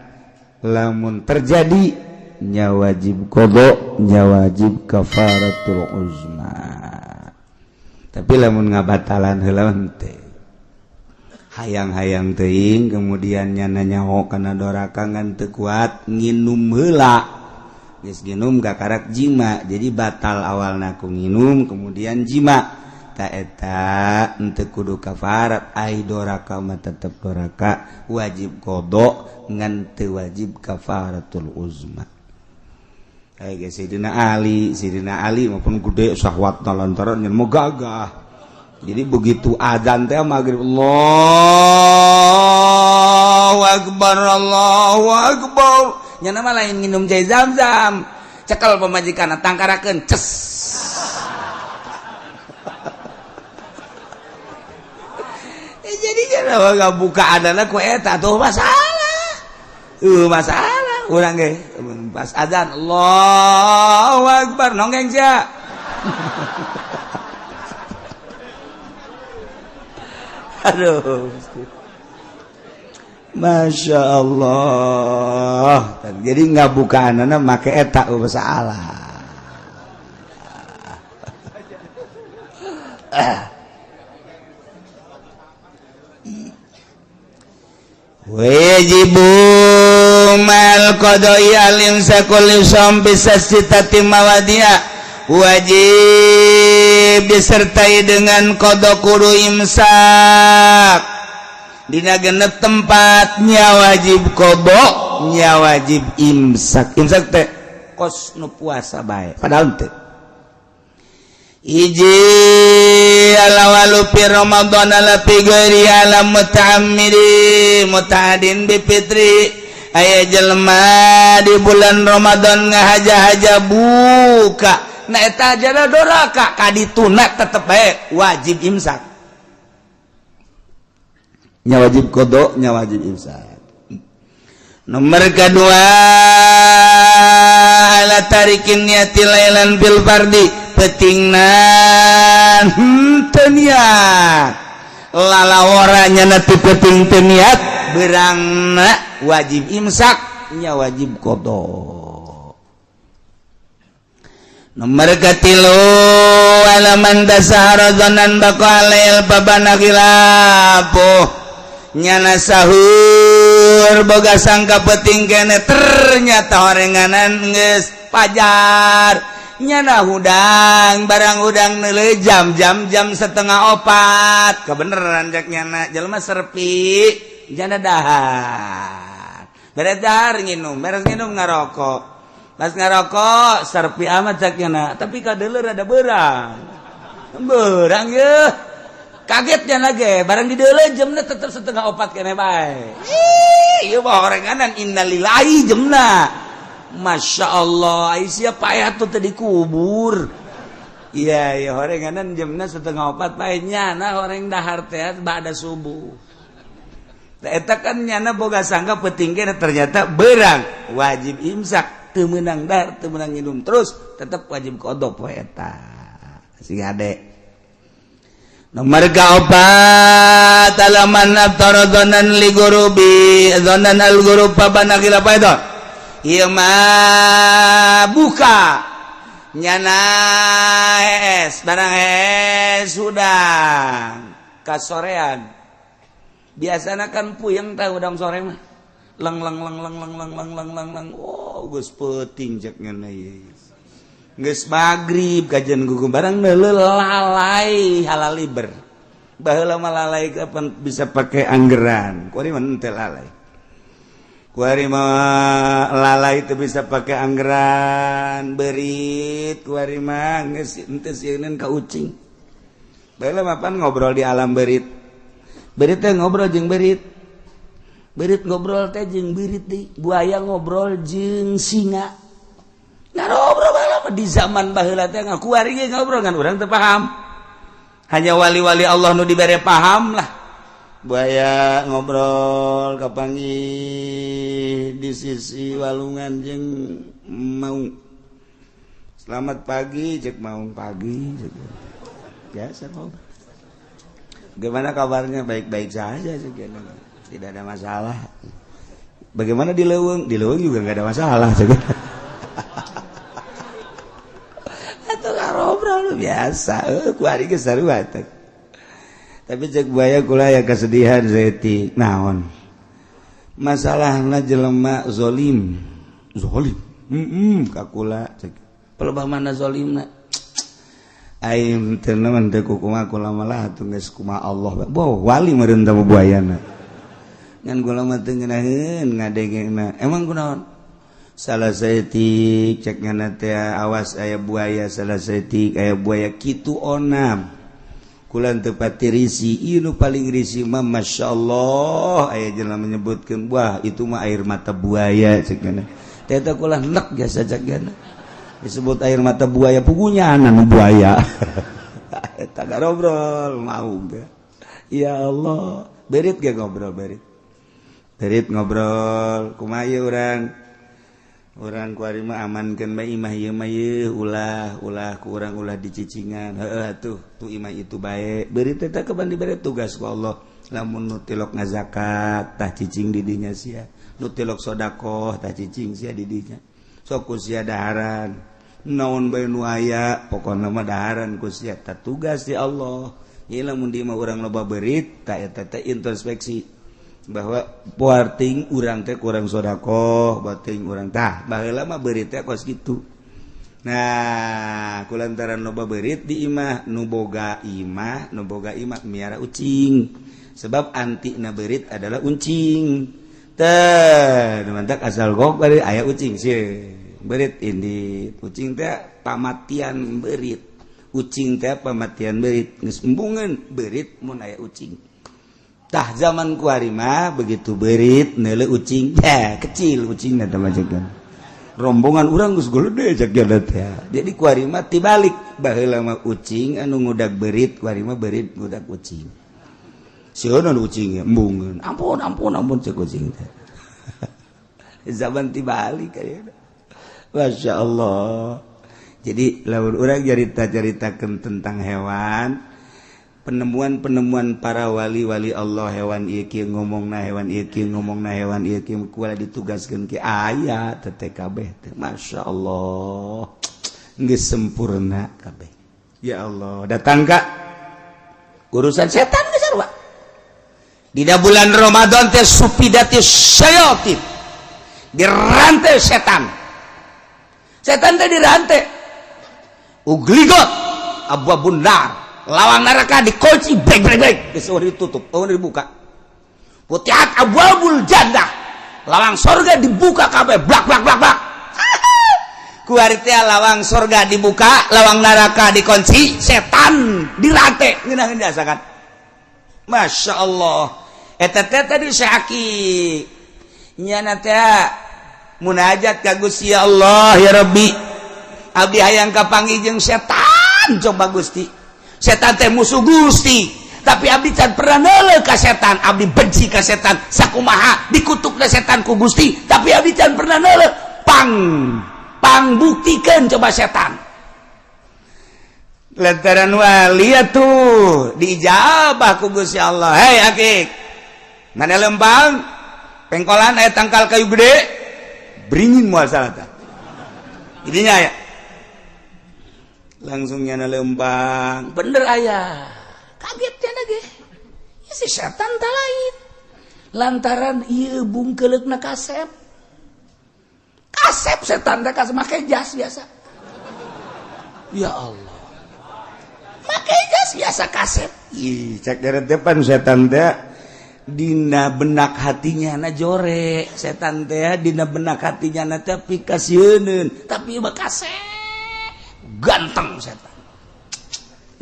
lamun terjadi nya wajib qada, nya wajib kafaratul uzma. Tapi lamun ngabatalan heula teh hayang-hayang teuing kemudian nyana nyaho kana doraka ngan teu kuat nginum heula. Geus nginum kakarak jima, jadi batal awalna ku nginum kemudian jima. Ta eta henteu kudu kafarat, ai doraka mah tetep doraka, wajib qada ngan teu wajib kafaratul uzma. Ai ge Sidina Ali maupun gede syahwatna lantaran nyen mau gagah. Jadi begitu azan teh maghrib Allahu akbar Allahu akbar. Nya mah lain nginum cai zam-zam. Cekel pamajikanna tangkarakeun ces. Jadi jangan buka adalah ku eta tuh masalah. Masalah urang ge pas azan Allahu akbar nonggeng sia. Aduh. Masya Allah. Jadi nggak buka anak make eta masalah. Wajibu mal qada'i al imsakul yusam bisa sitati mawadia, wajib disertai dengan qada kudu imsak dina genep tempatnya, wajib qada nya, wajib imsak. Imsak teh kos nu puasa bae, padahal teh hiji alawalu fi Ramadan ala fi ghairi ala muta'ammidi muta'adin bi fitri. Aya jelema di bulan Ramadan ngahaja-haja buka, nah eta jana doraka kadituna tetep bae wajib imsak nya, wajib qada nya, wajib imsak. Nomor kedua, ala tarikin niati lailan bil fardi, petingna henteu niat lalawaranya, nanti peting teu niat berangna wajib imsak nya, wajib qada. Nomor katilu, alaman tasahara dzanan baqa alail babana khilafuh, nyana sahur boga sangka peting kene, ternyata horenganan geus pajar, nyana hudang, barang hudang neuleuh jam jam jam 3.30, kebeneran cek nyana jelema serpi, nyana dahar, beres dahar nginum, beres nginum ngarokok, pas ngarokok serpi amat cek nyana, tapi kadeuleu ada berang berang ye, kagetnya lagi, barang di deuleu jamna tetep 3.30 kene bae. Ih, ieu mah horenganan innalillahi jamna. Masya Allah, Aisyah payah tuh tadi kubur. Iya, iya, horenganan jamna 3.30 bae, nyana horeng dahar teh ba'da subuh. Eta kan nyana boga sangka penting, ternyata berang, wajib imsak, teu meunang dahar, teu meunang minum, terus tetep wajib qada poe eta. Sing ade. Nomor keempat, alaman aftara dzanan li gurubi dzanan al gurub fabana khilaf itu. Ieu mah buka nyana es barang es hudang kasorean, biasanya kan puyeng tah hudang sore mah, leng leng leng leng leng leng leng leng leng leng, oh geus peuting cek nyana ieu, geus magrib kajian gugu, barang neuleuh lalai halaliber. Baheula mah lalai kapan bisa pakai anggeran, kuari mah henteu lalai, kuari mah lalai itu bisa pakai anggeran berit, kuari mah geus henteu sieun ka ucing. Baheula mah pan ngobrol di alam berit, berit teh ngobrol jeung berit, berit ngobrol teh jeung berit deui, buaya ngobrol jeung singa, ngobrol di zaman baheula teh, kuari ge ngobrol kan urang teu paham, hanya wali-wali Allah nu dibere paham lah. Buaya ngobrol kapanggih di sisi walungan jeung maung, "Selamat pagi," cek maung, "Pagi," cek. Biasa ngobrol, "Gimana kabarnya?" "Baik-baik saja," cek, "tidak ada masalah." "Bagaimana di leuweung?" "Di leuweung juga nggak ada masalah," cek. Atau ngobrol biasa, kuari geus sarua. Tapi cek buaya, "Kula ya kesedihan saeutik." "Naon masalahna?" "Jelema zolim zolim ka kula," cek. "Pelebah mana zolimna?" "Aing teu naon teu kumaha, kula malah atuh geus kumaha Allah." Boh wali meureun teh buayana, ngan kula mah teu ngeunaheun ngadengena. "Emang kunaon?" "Salah saeutik," cek ngana teh, "awas aya buaya, salah saeutik aya buaya kitu onam. Kula teu pati risi, ieu nu paling risi mah Masya Allah aya jelema menyebutkeun, wah itu mah air mata buaya," cek ngana teh. Eta kula nek jasa, cek ngana, disebut air mata buaya, pugunya nu buaya eta ngobrol mau teh. Ya Allah, berit ge ngobrol, berit berit ngobrol, kumaha ieu urang urang kuari mah amankeun bae imah ieu mah, ieu ulah ulah ku urang, ulah dicicingan, heueuh atuh tu imah itu bae. Beurit teh kapan dibere tugas ku Allah, lamun nu tilok ngazakat tah cicing di dinya sia, nu tilok sodakoh tah cicing sia di dinya, sok ku sia daharan naon bae nu aya, pokona mah daharan ku sia, tah tugas di Allah. Ieu lamun di imah urang loba beurit tah eta teh introspeksi. Bahwa poarting urang teh kurang sodakoh, bating urang tah baheula mah beurit teh kos kitu. Nah, kulantaran loba beurit di imah, nu boga imah, nu boga imah miara ucing. Sebab anti na beurit adalah uncing. Teh, nu mantak asal gok bari aya ucing sih. Beurit ini ucing teh pamatian beurit. Ucing teh pamatian beurit, geus embungeun beurit mun aya ucing. Tah zaman kuari mah begitu beurit neuleu ucing, eh kecil ucingna teh majegan. Rombongan urang geus gede cek teh. Jadi kuari mah tibalik, baheula mah ucing anu ngudag beurit, kuari mah beurit ngudag ucing. Sieun ucing embungeun. Ampun ampun ampun cek ucing teh. Zaman tibalik ayeuna. Masya Allah. Jadi lamun urang carita-caritakeun tentang hewan, penemuan-penemuan para wali-wali Allah, hewan ieu kieu ngomongna, hewan ieu kieu ngomongna, hewan ieu kieu kuala ditugaskeun ke aya teh kabeh teh. Masya Allah, geus sempurna kabeh. Ya Allah, datang ka urusan setan geus sarua. Dina bulan Ramadan teh suffidatis syayatin, dirantai setan. Setan teh dirantai, ughliqat abwabun nar, lawang neraka dikunci, brek brek brek, geus ditutup, oh dibuka. Futihat abwabul jannah, lawang sorga dibuka kabeh, blak blak blak blak. Kuari teh lawang sorga dibuka, lawang neraka dikunci, setan dirantai, ngeunaheun diasakan. Masya Allah. Eta teh tadi syaki nyana teh munajat ka Gusti Allah, ya Rabbi, abdi hayang kapanggih jeung setan, coba Gusti. Setan teh musuh Gusti, tapi abdi can pernah neuleuh ka setan, abdi benci ka setan. Sakumaha dikutuk setan ku Gusti, tapi abdi can pernah neuleuh. Pang pang buktikeun coba setan. Lantaran wali tuh diijabah ku Gusti Allah. Hei akik, mana lembang pengkolan aya tangkal kayu gede beringin, moal salah tah ininya ya. Langsung nyana lembang, bener ayah, kaget ya lagi ya, si setan tak lain lantaran ieu bungkeuleukna kasep kasep. Setan teh kasep, make jas biasa. Ya Allah, make jas biasa kasep. Ih, cek dari depan setan teh dina benak hatinya na jore, setan teh dina benak hatinya na teh pikasieun, tapi mah kasep, ganteng setan.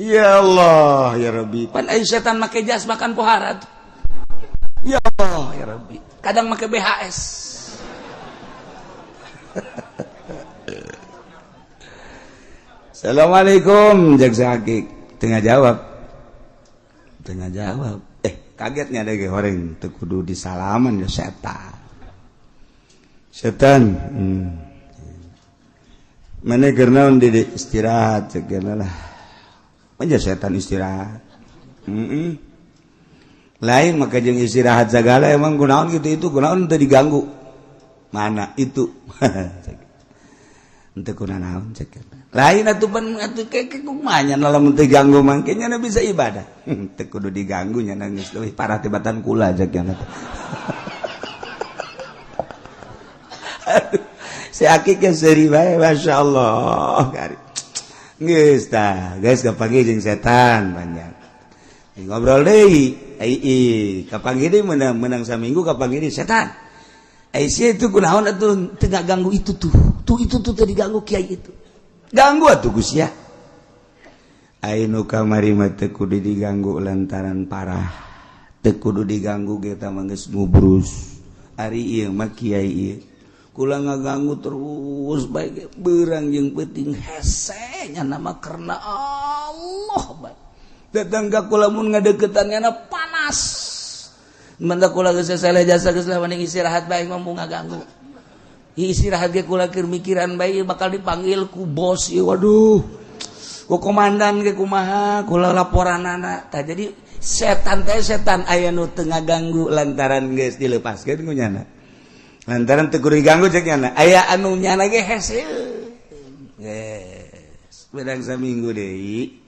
Ya Allah ya Rabbi, pan ai setan make jas makan pohara tuh. Ya Allah ya Rabbi, kadang make BHS. Assalamualaikum, jaksa hakik tengah jawab, tengah jawab. Eh, kagetnya ada orang teu kudu disalaman ya setan. Setan, Mana keur naon di istirahat cek lah. Aja setan istirahat. Lain maka jeung istirahat segala, emang kunaon gitu itu, kunaon teu diganggu. Mana itu? Henteu kunaon cek. Lain atuh pan atuh ke kumaha nya lamun teu ganggu mangke nya bisa ibadah. Teu kudu diganggu nya geus leuwih parah tibatan kula cek nya. Aduh, si akik ge seuri bae, Masya Allah. Geus tah, geus kapanggih jeung setan banyak. Ngobrol deui, ai kapanggih deui menang menang saminggu kapanggih deui setan. Ai sia itu kunaon atuh teu ganggu itu tuh. Tuh itu tuh teu diganggu kiai itu. Ganggu atuh Gus ya. Ai nu kamari mah teu kudu diganggu lantaran parah. Teu kudu diganggu ge tah mah geus ngubrus. Ari ieu mah kiai ieu kula ngaganggu terus baik berang jeung peuting hese nya nama karena Allah baik. Datang ka kula mun ngadeukeutan nya panas. Mantap kula geus salah jasa geus lah mending istirahat bae mampu ngaganggu. Istirahat ge kula keur mikiran bae bakal dipanggil ku bos ieu, waduh. Ku komandan ge kumaha kula laporanana. Tah jadi setan teh setan aya nu teu ngaganggu lantaran geus dilepaskeun ku nyana. Lantaran teu kudu diganggu cek nyana. Aya anu nyana ge hese. Geus, bedang saminggu deui.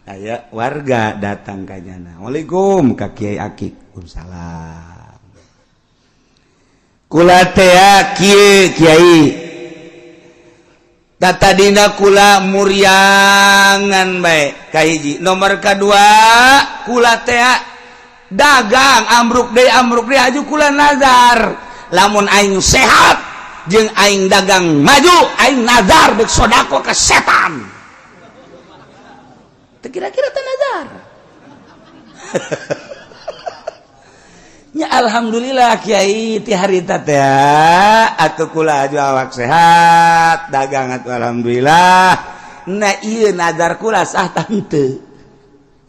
Aya warga datang ka nyana. Assalamualaikum ka Kiai Akik. Waalaikumsalam. Kula teh kieu Kiai. Tadina kula muriangan bae kahiji. Nomor kadua kula teh dagang ambruk deui aju kula nazar. Lamun aing sehat jeung aing dagang maju, aing nazar deuk sodako ka setan. Kira-kira teh nazar. Ya alhamdulillah Kiai ti harita teh atuh kula aju awak sehat, dagang atuh alhamdulillah. Nah ieu nazar kula sah tah henteu.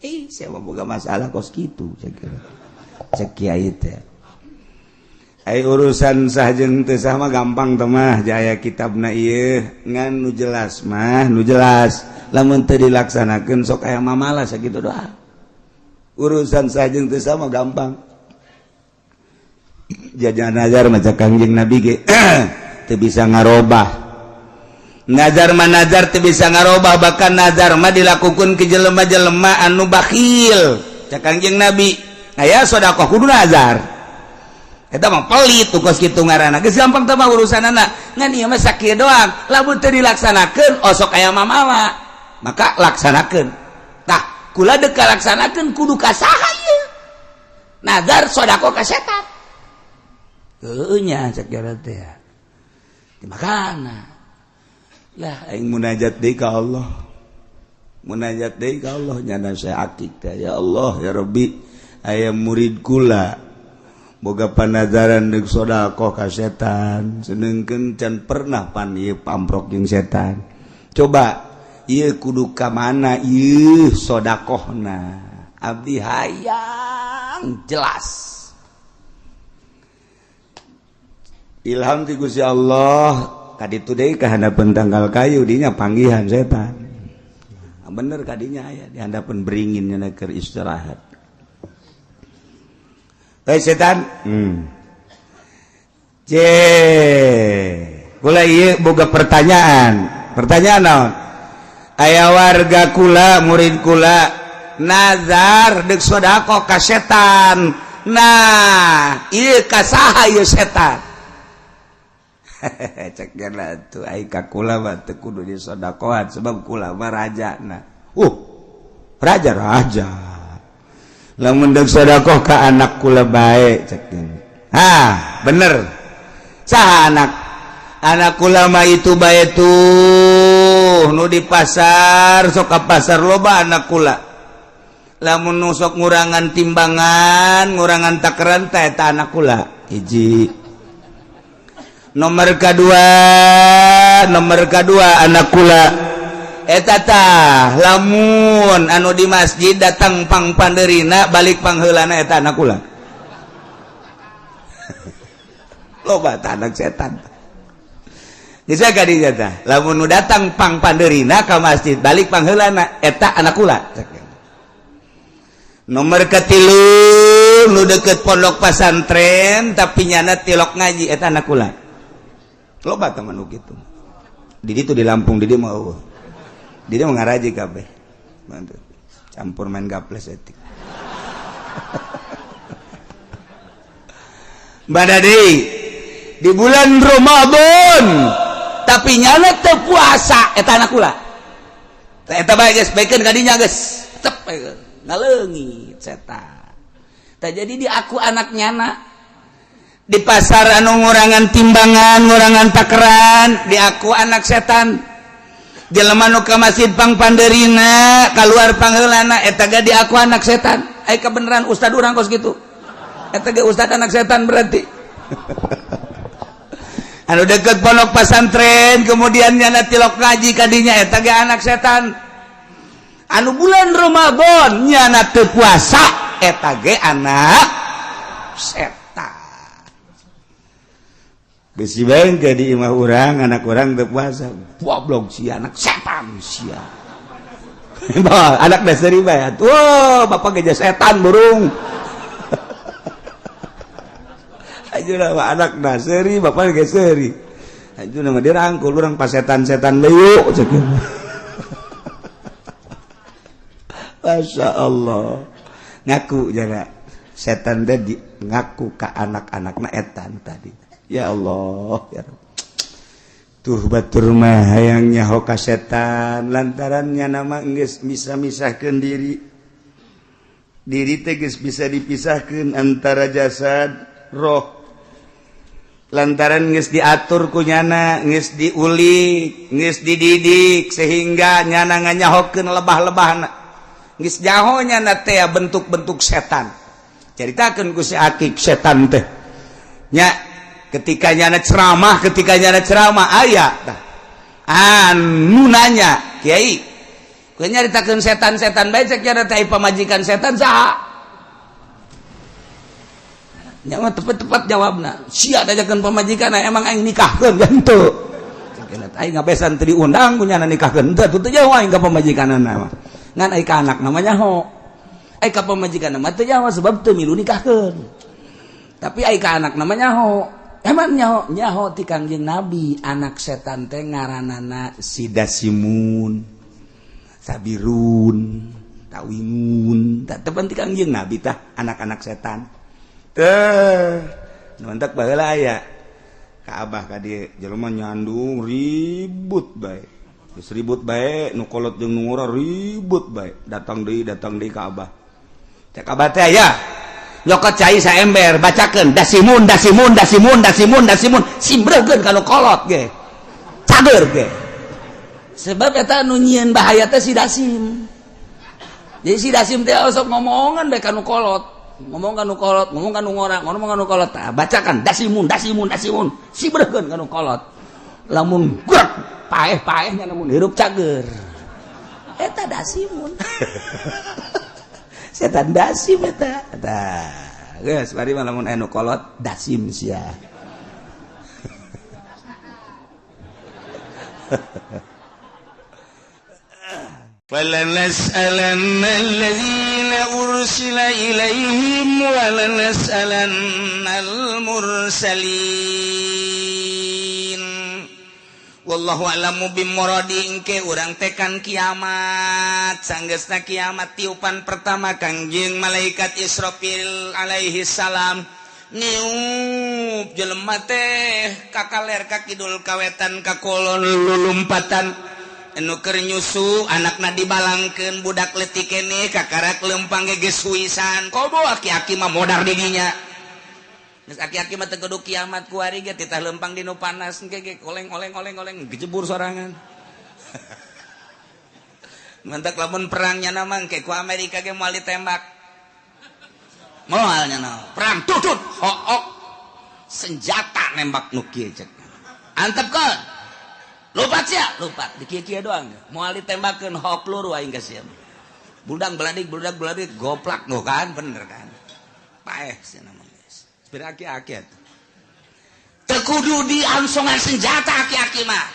Eh sia mah boga masalah kos kitu cek kira. Cek Kiai teh. Ai urusan sah jeung teu sah mah gampang teh mah jaya kitabna ieu ngan nu jelas mah nu jelas. Lamun teu dilaksanakeun sok aya mamala sakitu doa. Urusan sah jeung teu sah mah gampang. Jajan nazar maca Kangjeng Nabi ge teu bisa ngarobah. Nazar mah nazar teu bisa ngarobah, bahkan nazar mah dilakukeun ke jelema-jelema anu bakhil. Cak Kangjeng Nabi, aya sedekah kudu nazar. Eta mah pelit tuh kos kitu ngaranna. Geus gampang teh mah urusanana. Ngan ieu mah sakieu doang. Lamun teu dilaksanakeun osok aya mamawa. Maka laksanakeun. Tah, kula deuk laksanakeun kudu ka saha ieu? Nazar sedekah ka setan. Heueuh nya cek teh. Dimakana. Lah aing munajat deui ka Allah. Munajat deui ka Allah nyana saya akik teh. Ya Allah ya Rabbi, aya murid kula boga panazaran deuk sedekah ka setan, sedengkeun can pernah pan ieu pamprok jeung setan. Coba ieu kudu ka mana ieu sedekahna? Abdi hayang jelas. Ilham ti Gusti Allah kaditu deui ka handapeun tanggal kayu dinya panggihan setan. Bener kadinya aya di handapeun beringin nya keur istirahat. Hei setan. C. Kula ieu boga pertanyaan. Pertanyaan naon? Aya warga kula, murid kula nazar deuk sedekah ka setan. Nah, ieu ka saha ieu setan? Cek tuh ai ka kula mah teu kudu disodakohan sebab kula mah raja. Nah, raja raja. Lamun deuk sodakoh ka anak kula bae cek. Ha, bener. Saha anak? Anak kula mah itu bae tuh nu di pasar, sok ka pasar loba anak kula. Lamun nu sok ngurangan timbangan, ngurangan takaran teh eta anak kula. Hiji. Nomor kedua, nomor kedua anak kula eta tah lamun anu di masjid datang pang panderina balik pangheulana eta anak kula. Loba tah anak setan. Geus ka dinya tah lamun nu datang pang panderina ka masjid balik pangheulana eta anak kula. Nomor ketilu nu deket pondok pasantren tapi nyana tilok ngaji eta anak kula. Loba teman nu kitu. Di ditu di Lampung, di dieu mah eueuh. Di dieu mah ngaraji kabeh. Mantap. Campur main gaples etik. Badadi di bulan Ramadan tapi nyana teu puasa eta anak kula. Tah eta bae geus baikeun ka dinya geus. Tep ngaleungit setan. Tah jadi di aku anak nyana di pasar anu ngurangan timbangan, ngurangan takeran, di aku anak setan. Jelema nu ka masjid pang panderina, keluar pangheulana eta ge di aku anak setan. Ai kebenaran ustad urang kos kitu. Eta ge ustad anak setan berarti. Anu deket pondok pasantren kemudian nyana tilok ngaji kadinya eta ge anak setan. Anu bulan Ramadan nyana teu puasa eta ge anak setan. Besi bae ke di imah urang anak urang teu puasa. Goblok si anak setan sia. Anak dasari bae. Wah, bapak geja setan burung. Aja nama anak dasari, bapak ge seuri. Aja nama dirangkul urang pas setan-setan deui cek. Masya Allah ngaku jaga setan teh di ngaku ka anak-anakna etan tadi. Ya Allah ya Rabb. Tuh batur mah hayang nyaho ka setan lantaran nyana mah geus bisa misahkeun diri. Diri teh geus bisa dipisahkeun antara jasad roh. Lantaran geus diatur ku nyana, geus diulik, geus dididik sehingga nyana nganyahokeun lebah-lebahna. Geus nyaho nyana teh bentuk-bentuk setan. Caritakeun ku si Akik setan teh. Nya ketika nyana ceramah, ketika nyana ceramah aya tah. Anu nanya, "Kiai, kowe nyaritakeun setan-setan bae cek nyana teh pamajikan setan saha?" Nya mah tepat-tepat jawabna. Sia diajakeun pamajikan emang aing nikahkeun henteu. Aing ngabesan teu diundang ku nyana nikahkeun henteu teu jauh aing ka pamajikanna mah. Ngan aing ka anak namanya ho. Aing ka pamajikan mah teu nyaho sebab teu milu nikahkeun. Tapi aing ka anak namanya ho. Emang nyaho nyaho ti Kangjeng Nabi anak setan teh ngaranana Sidasimun, Sabirun, Tawingun. Tah tepan ti Kangjeng Nabi tah anak-anak setan. Teh mantak baheula aya ka abah ka dieu jelema nyandung ribut bae. Geus ribut bae nu kolot jeung nu ngora ribut bae. Datang deui ka abah. Cek abah teh aya nyokot cai saember bacakeun dasimun dasimun dasimun dasimun dasimun simbreukeun ka nu kolot ge. Cager ge. Sebab eta nu nyieun bahaya teh si dasim. Jadi si dasim teh osok ngomongan bae ka nu kolot. Ngomong ka nu kolot, ngomong ka nu ngora, ngomong ka nu kolot. Tah bacakan dasimun dasimun dasimun simbreukeun ka nu kolot. Lamun grek paeh-paehnya lamun hirup cager. Eta dasimun. Setan dasim eta. Tah, geus bari mah lamun anu kolot dasim sia. فَلَنَسْأَلَنَّ الَّذِينَ أُرْسِلَ إِلَيْهِمْ وَلَنَسْأَلَنَّ الْمُرْسَلِينَ Wallahu a'lamu bimuradi engke urang tekan kiamat sanggeusna kiamat tiupan pertama Kangjeng malaikat Israfil alaihi salam niup jelema teh kakaler ka kidul kawetan ka kolon lulumpatan anu keur nyusu anakna dibalangkeun budak leutik keneh kakarak lempang ge geus huisan komo aki-aki mah modar didinya geus aki-aki mah teu kudu kiamat kuari ge titah lempang dinu panas engke ge oleng oleng oleng oleng gejebur sorangan. Mantak lamun perangnya mah engke ku Amerika ge moal ditembak moal nya perang tutut hook senjata nembak nu kieu cek antepkeun lupat sia lupat di kieu-kieu doang moal ditembakeun hok peluru aing ka sia buldang beladik buludak beladik goplak nu kan bener kan paeh sia mah geus sepira aki-aki atuh teu kudu di angsongan senjata aki-aki mah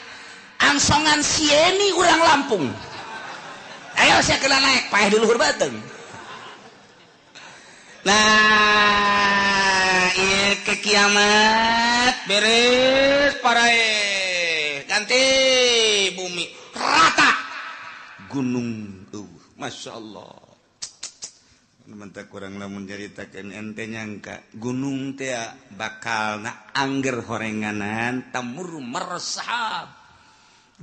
angsongan sieni urang Lampung ayo sia kena naik paeh di luhur beuteung. Nah ieu ke kiamat beres parae ganti bumi rata gunung Masya Allah mentak kurang lamun caritakeun ente nyangka gunung teh bakal na angger horenganan tamur mersahab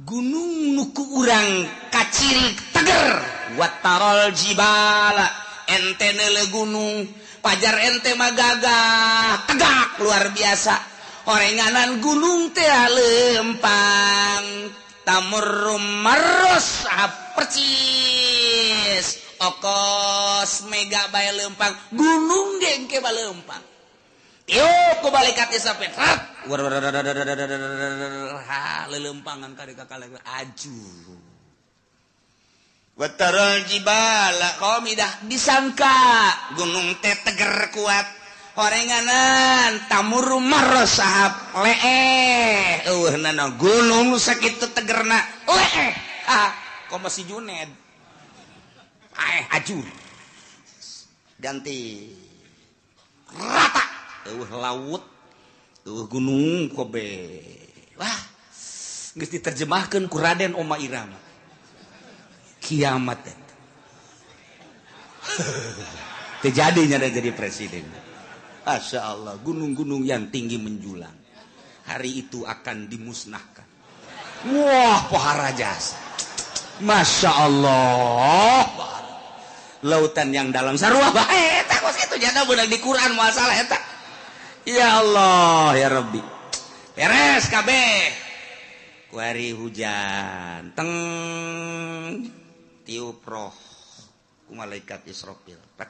gunung nu ku urang kacirik teger watarol jibala ente neule gunung pajar ente mah gagah tegak luar biasa orenganan gunung teh lempang tamur marros percis okos mega bae lempang gunung ge engke bae lempang tiup ku balikat sampai rat ha lelempangan ka kakale aju watarul jibala qamidah disangka gunung teh teger kuat horenganan tamur marosahab leeh eueuhnana gunung sakitu tegerna leeh ah komo si Juned aeh ajur ganti rata eueuh laut eueuh gunung kobe wah geus diterjemahkeun ku Raden Oma Irama kiamat eta. Terjadinya dia jadi presiden. Masya Allah, gunung-gunung yang tinggi menjulang hari itu akan dimusnahkan. Wah, pohara jasa. Masya Allah, lautan yang dalam sarua bae eta kos kitu jana beunang di Quran masalah eta. Ya Allah ya Rabbi. Beres kabeh. Kuari hujan teng tiup roh ku malaikat Israfil. Tek.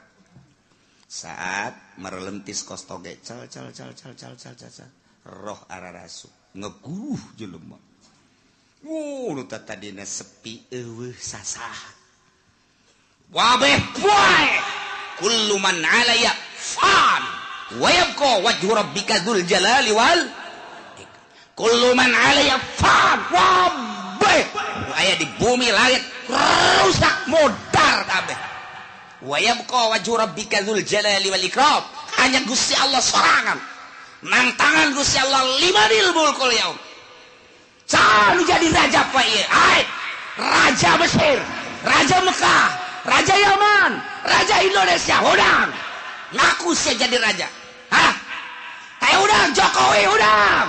Saat merelentis kos toge cal cal cal cal cal cal cal roh ararasu ngeguh jelema. Wuh, nu tadina sepi eueuh sasah. Wabeh poe kullu man 'alayya fan wa yabqa wajhu rabbika dzul jalali wal ikram. Kullu man 'alayya fan, wabeh nu aya di bumi langit rusak modar kabeh. Wa yabqa wajhu rabbika dzul jalali wal ikram. Hanya Gusti Allah sorangan. Nang tangan Gusti Allah limanil mulkul yaum. Selalu jadi raja pak ieu. Ai, raja Mesir, raja Mekah, raja Yaman, raja Indonesia, udang. Ngaku saya jadi raja. Hah? Kayak udang Jokowi udang.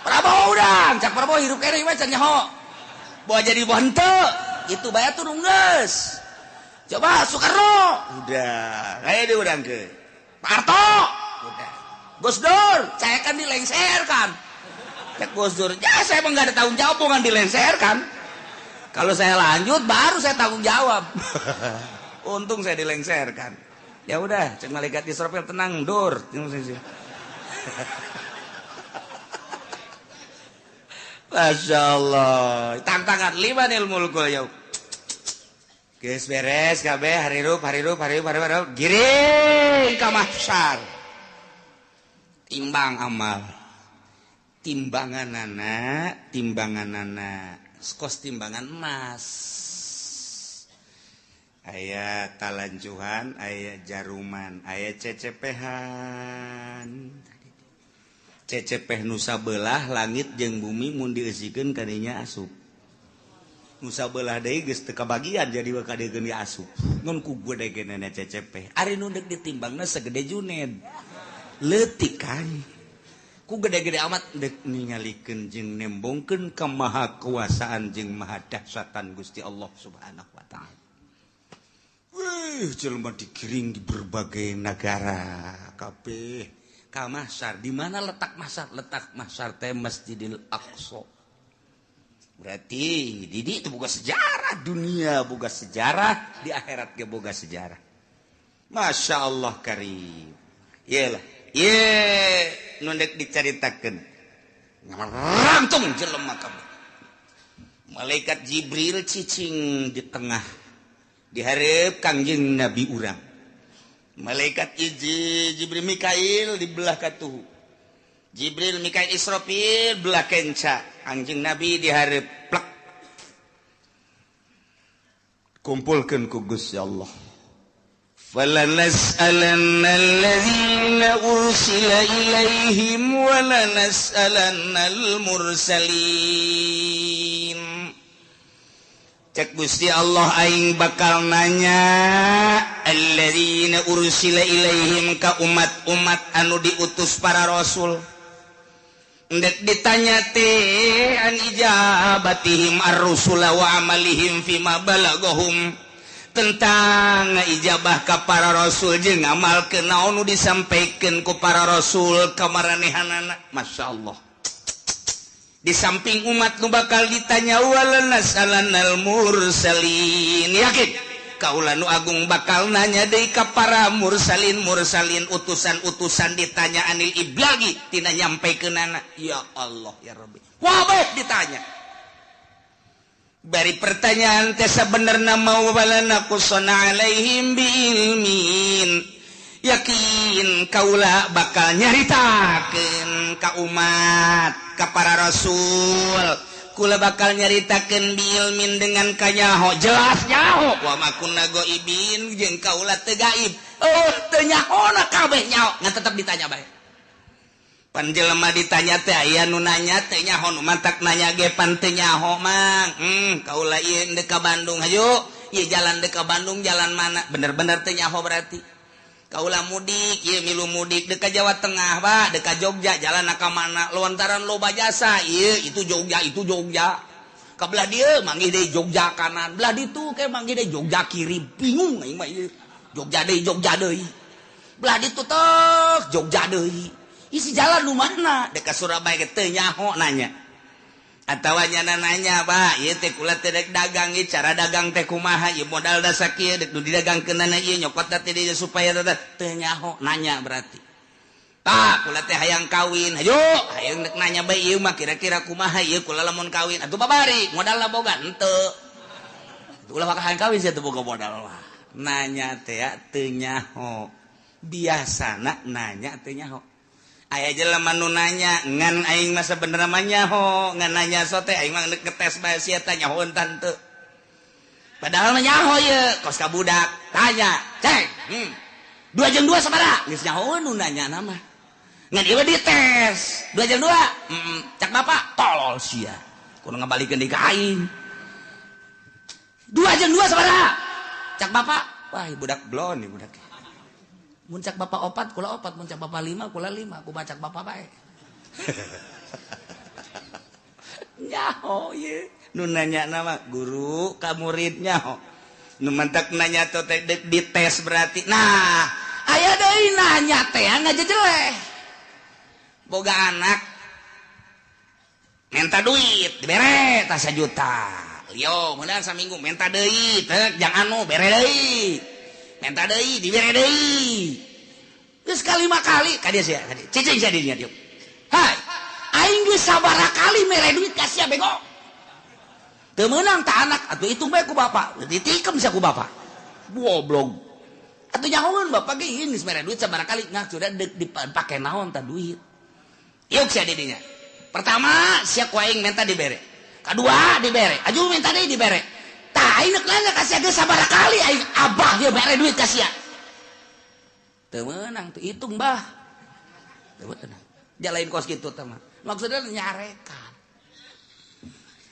Prabowo udang, cak Prabowo hirup kene mah can nyaho. Bawa jadi bawa henteu, itu bae turun geus. Coba Soekarno, udah, kayak diudang ke. Pak Harto, udah. Gus Dur, saya kan dilengserkan. Cek Gus Dur, ya saya emang gak ada tanggung jawab, bukan dilengserkan. Kalau saya lanjut, baru saya tanggung jawab. Untung saya dilengserkan. Ya udah, cek malaikat Israfil tenang, Dur. Masya Allah, tantangan limanil mulkul yaum. Geus beres kabeh harirup harirup harirup harirup giring ka mahsyar. Timbang amal. Timbanganana, timbanganana, kos timbangan emas. Aya talanjuhan, aya jaruman, aya cecepehan. Cecepeh nusa belah langit jeung bumi mun dieusikeun kadinya asup. Nusa belah deui geus teu kabagian jadi bakal dieun asup. Ngan ku gede-gedena cecepeh. Ari nu deuk ditimbangna segede Juned. Leutik kan. Ku gede-gede amat dek ningalikeun jeung nembongkeun kemahakuasaan jeung maha dahsyatan Gusti Allah Subhanahu wa taala. Wih, jelema digiring di berbagai negara kabeh ka mahsyar. Di mana letak mahsyar? Letak mahsyar teh Masjidil Aqsa. Berarti di itu boga sejarah dunia, boga sejarah di akhirat ge boga sejarah. Masya Allah karim. Iyalah. Ye, nu dek dicaritakeun. Ngarangtung jelema kabeh. Malaikat Jibril cicing di tengah dihareup Kangjeng Nabi urang. Malaikat Jibril Mikail di belah katuhu. Jibril Mikail Israfil belah kenca. Kangjeng Nabi dihareup plek. Kumpulkeun ku Gusti Allah. فَلَنَسْأَلَنَّ الَّذِينَ أُرْسِلَ إِلَيْهِمْ وَلَنَسْأَلَنَّ الْمُرْسَلِينَ. Cek Gusti Allah aing bakal nanya alladzina ursila ilaihim ka umat-umat anu diutus para rasul. Ndek ditanya teh an ijabatihim ar-rusula wa amalihim fima balagahum, tentang ijabah ka para rasul jeung ngamalkeun naon nu disampaikeun ku para rasul ka maranehanana. Masya Allah. Di samping umat nu bakal ditanya walanas'alannal mursalin. Yakin kaula nu agung bakal nanya deui ka para mursalin mursalin utusan-utusan ditanya anil iblagi tina nyampaikeunana. Ya Allah ya Rabbi. Wabeh ditanya. Bari pertanyaan teh sabenerna mau walana qusana alaihim biilmin. Yakin kaula bakal nyaritakeun ka umat, ka para rasul. Kula bakal nyaritakeun biilmin dengan kanyaho, jelas nyaho. Wa ma kunna ghaibin jeung kaula teu gaib. Oh, teu nyahona kabeh nyaho, ngan tetep ditanya bae. Pan jelema ditanya teh aya nu nanya teh nyaho, nu mantak nanya ge pan teu nyaho mang. Kaula ieu deuk ka Bandung hayu. Ieu jalan deuk ka Bandung jalan mana? Bener-bener teu nyaho berarti. Kaula mudik, ieu milu mudik deuk ka Jawa Tengah, Pak, deuk ka Jogja, jalan ka mana? Lontaran loba jasa, ieu itu Jogja, itu Jogja. Ka belah dieu manggih deui Jogja kanan, belah ditu ke manggih deui Jogja kiri, bingung aing mah ieu. Jogja deui, Jogja deui. Belah ditu tok Jogja deui. Isi jalan nu mana? Deuk ka Surabaya ge teu nyaho nanya. Atawa nyana nanya, Pak, ieu teh kula teh dek dagang ieu cara dagang teh kumaha ieu modal da sakieu dek nu didagangkeunana ieu nyokot teh dieu supaya teu nyaho nanya berarti. Pak, kula teh hayang kawin, hayu hayang dek nanya bae ieu mah kira-kira kumaha ieu kula lamun kawin atuh babari modalna boga henteu. Ulah maka hayang kawin sia teu boga modal mah. Nanya teh teu nyaho. Biasana nanya teu nyaho. Aya jelema nu nanya ngan aing mah sabenerna mah nyaho, ngan nanya sote aing mah ngetes bae sia teh nyahoeun tante. Padahal mah nyaho ieu kos ka budak, tanya, "Ceng, 2 jeung 2 sabaraha?" Geus nyahoeun nu nanya na mah. Ngan ieu dites, 2 jeung 2. Cak bapak, tolol sia. Kudu ngabalikeun deui ka aing. 2 jeung 2 sabaraha? Cak bapak, wah budak blon nih budak. Mun cak bapak opat, kula opat, mun cak bapak lima, kula lima, ku cak bapak bae. Nyaho ye, nu nanya nama guru ka murid nyaho. Nu mantak nanya teh dites berarti. Nah, aya deui nanya teh ngajejeleh. Boga anak minta duit, dibere tah 1 juta. Lio, meunang saminggu minta deui, teh jang anu bere deui. Minta deui, dibere deui. Geus kalima kali ka dieu sia, ka dieu. Cicing sia dinya dieu. Hai, aing geus sabaraha kali mere duit ka sia bego. Teu meunang ta anak, atuh hitung bae ku bapak. Ditikem sia ku bapak. Goblok. Atuh nyahoeun bapak ge geus mere duit sabaraha kali, ngah sudah dipake naon ta duit. Yuk sia di dinya. Pertama sia ku aing minta dibere. Kadua dibere, aju minta deui dibere. Tah aing neuk nanya ka sia geus sabaraha kali aing abah dia bere duit ka sia. Teu meunang tuh hitung bah. Teu meunang. Jalain kos kitu teh mah. Maksudna nyarekan.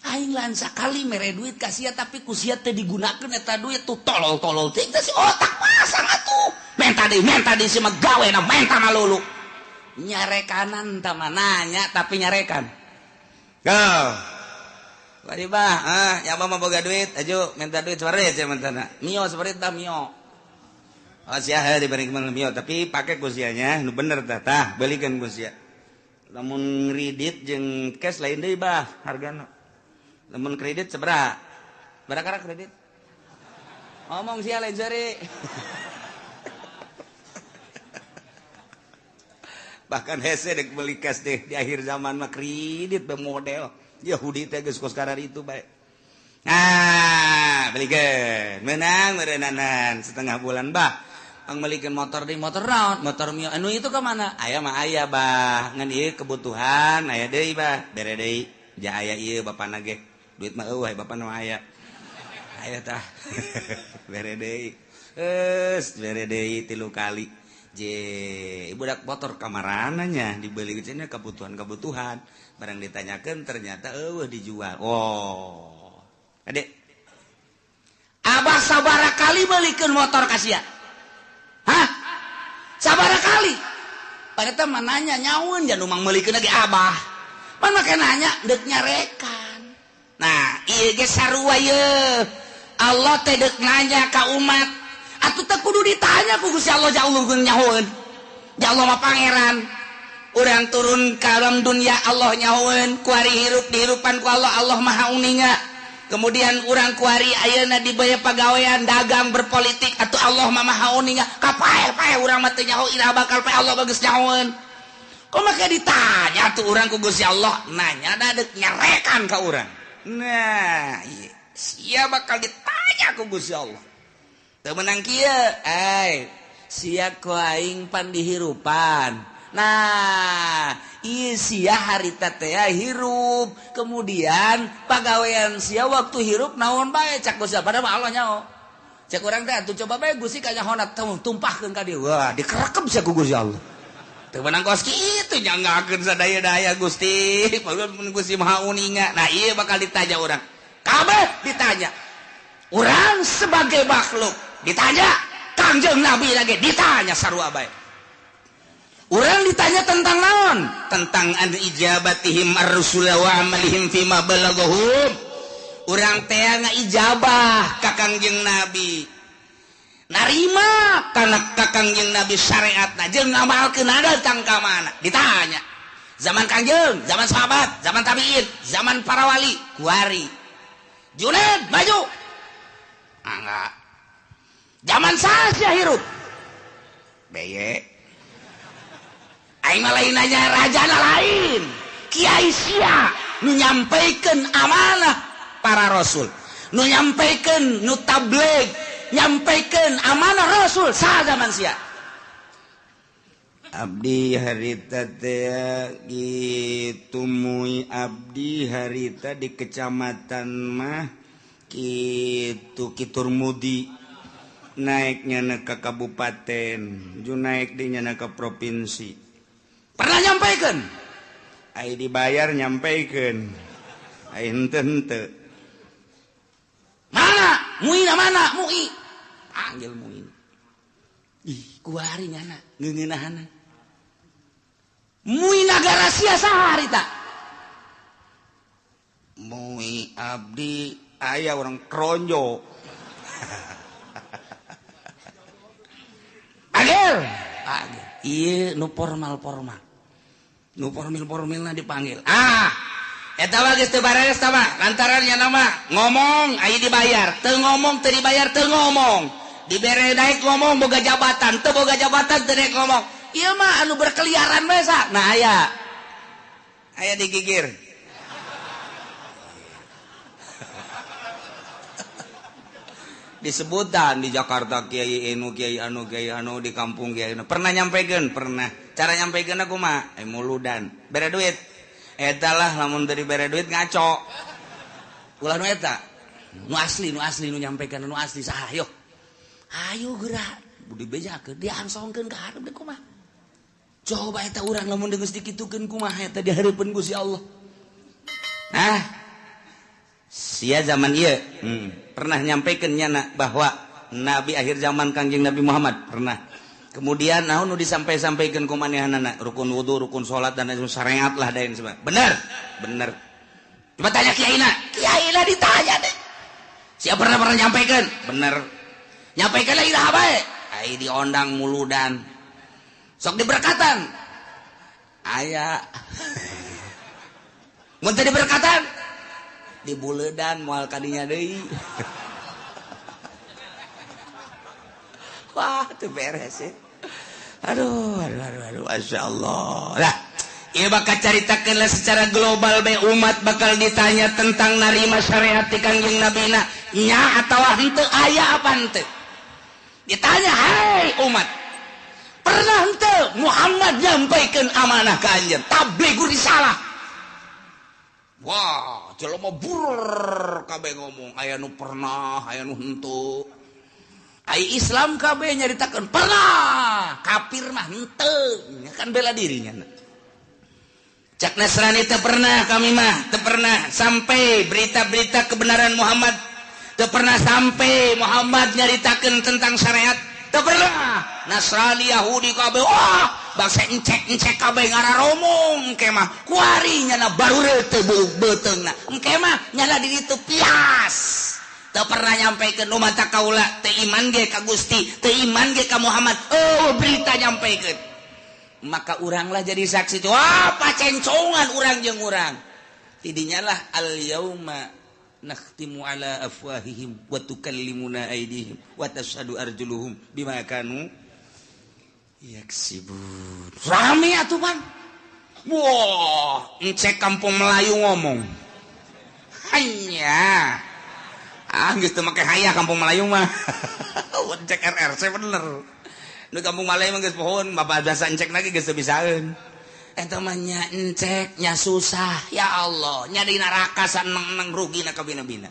Aing lain sakali mere duit ka sia tapi ku sia teu digunakeun eta duit tuh tolol-tolol teh si otak pasang atuh. Menta deui si mah gawena menta malulu. Nyarekanan tah mah nanya tapi nyarekan. Go. Bari bah, ya mah boga duit, aju minta duit separit sia mentana. Mio separit tah mio. Oh sia heuh diberi mio tapi pake ku sianya nu bener tah tah belikeun ku sia. Lamun kredit jeung cash lain deui bah hargana. Lamun kredit sabaraha? Sabaraha kredit? Ngomong sia lain seri. Bahkan hese dek beli cash deh di akhir zaman mah kredit be model. Yahudi teh geus kos karar itu bae. Nah, belikeun. Menang meureunanan setengah bulan bah. Pang belikeun motor deui motor naon? Motor mio anu itu ka mana? Aya mah aya bah. Ngan ieu kebutuhan aya deui bah. Bere deui. Ja aya ieu bapana ge. Duit mah eueuh bapana mah aya. Aya tah. Bere deui. Geus bere deui 3 kali. Je, budak motor kamarananya dibeli cenah kebutuhan-kebutuhan. Barang ditanyakan ternyata eueuh dijual. Oh. Adek. Abah sabaraha kali belikeun motor ka sia? Hah? Sabaraha kali? Padahal mah nanya nyaun jan umang meulikeun lagi abah. Pan make nanya deuk nyarekan. Nah, ieu ge sarua ye. Allah teh deuk nanya ka umat. Atuh teh kudu ditanya ku Gusti Allah ja Allah nyahoeun. Ja Allah mah pangeran. Urang turun ka alam dunia Allah nyahoeun, kuari hirup dihirupan ku Allah, Allah maha uninga. Kemudian urang kuari ayeuna dibaya pagawean dagang berpolitik atuh Allah mah maha uninga. Kapae-pae urang mah teu nyaho iraha bakal pae Allah bagus nyahoeun. Kok make ditanya tuh urang ku Gusti Allah, nanya da deuk nyarekan ka urang. Nah, ieu sia bakal ditanya ku Gusti Allah. Teu meunang kieu, ai sia ku aing pan dihirupan. Nah, ieu sia harita teh hirup, kemudian pagawean sia waktu hirup naon bae cak Gusti padahal Allah nyaho. Cek urang teh atuh coba bae Gusti ka nyahona tumpahkeun ka dieu. Wah, dikerekep sia ku Gusti Allah. Teu meunang kos kitu nyanggakeun sadaya-daya Gusti, padahal Gusti Maha Uninga. Nah, ieu bakal ditanya urang. Kabeh ditanya. Urang sebagai makhluk ditanya, Kangjeng Nabi lagi ditanya sarua bae. Urang ditanya tentang naon? Tentang an ijabatihim ar-rusul wa amalihim fima balaghahum. Urang teh ngaijabah ka Kangjeng Nabi. Narima kana ka Kangjeng Nabi syariatna jeung ngamalkeun datang ka mana? Ditanya. Zaman Kangjeng, zaman sahabat, zaman tabiin, zaman para wali, kuari. Juned maju. Enggak. Zaman saha hirup? Beye. Aing mah lain nanya rajana lain. Kiai sia nu nyampaikan amanah para rasul, nu nyampaikan nu tabligh, nyampaikan amanah rasul saha zaman sia. Abdi harita teh gitu mui abdi harita di kecamatan mah kitu Kiturmudi naiknya ke kabupaten, ju naik di nyana ke provinsi. Pernah nyampaikan? Ai dibayar nyampaikan. Ai henteu henteu. Mana? Muina mana? Mui. Panggil Muin. Ih, kuari nyana ngeungeunahana. Mui nagara sia saha harita? Mui abdi aya orang Kronjo. Panggil. Panggil. Ieu nu formal-formal. Nu formil-formilna dipanggil. Ah, eta mah geus teu bareres tah mah. Lantaran nya nama ngomong aya dibayar, teu ngomong teu dibayar teu ngomong. Dibere naik ngomong boga jabatan, teu boga jabatan teu naik ngomong. Ieu mah anu berkeliaran bae sa. Nah aya. Aya digigir. Disebutan di Jakarta kiai anu kiai anu kiai anu di kampung kiai anu. Pernah nyampaikan? Pernah. Cara nyampaikan aku mah muludan. Bere duit. Eta lah lamun teu dibere duit ngaco. Ulah nu eta. Nu asli nu nyampaikan nu asli saha yo. Ayo geura. Budi bejakeun diangsongkeun ka hareup deui kumaha. Coba eta urang lamun geus dikitukeun kumaha eta di hareupeun Gusti Allah. Nah, sia zaman ieu pernah nyampaikan nyana bahwa nabi akhir zaman Kangjeng Nabi Muhammad pernah. Kemudian naon nu disampai-sampaikeun ku manehanana rukun wudu, rukun salat dan lain syariat lah dain sebagainya. Bener? Bener. Coba tanya kiaina. Kiaina ditanya deh. Siapa pernah nyampaikan? Bener. Nyampaikan lagi dah bae. Ai diondang muludan. Sok diberkatan. Aya. Mun teu diberkatan dibuledan moal kadinya deui. Wah, teu beres ya. Aduh, aduh, aduh, aduh, Masya Allah. Lah, ieu bakal caritakeun lah secara global bae umat bakal ditanya tentang narima syariat ti Kangjeng Nabina nya atawa henteu aya apa henteu. Ditanya, "Hai umat, pernah henteu Muhammad nyampaikeun amanah ka anjeun tablighur risalah?" Wah, jelema bur kabeh ngomong aya nu pernah, aya nu henteu. Ai Islam kabeh nyaritakeun pernah, kafir mah henteu, kan bela dirinya. Cak Nasrani teu pernah kami mah, teu pernah sampai berita-berita kebenaran Muhammad, teu pernah sampai Muhammad nyaritakeun tentang syariat, teu pernah. Nasrani Yahudi kabeh wah, bangsa encek-encek kabeh ngararomong engke mah kuari nyana barure teu beuteungna. Engke mah nyana di ditu pias. Teu pernah nyampaikeun nu mata kaula teu iman ge ka Gusti, teu iman ge ka Muhammad. Oh, berita nyampaikeun. Maka uranglah jadi saksi. Wah, pacencongan urang jeung urang. Tidinya lah al yauma nakhtimu ala afwahihim wa tukallimuna aydihim wa tashhadu arjuluhum bima kanu yaksibun. Rame atuh, Bang. Wah, encek kampung Melayu ngomong. Hanya ah geus teu make hayah kampung Melayu mah. Encek RRC bener. Nu kampung Melayu mah geus pohon, bapak biasa encek lagi geus teu bisaeun. Eta mah nya encek nya susah, ya Allah, nya di neraka saneng-neng rugina ka bina-bina.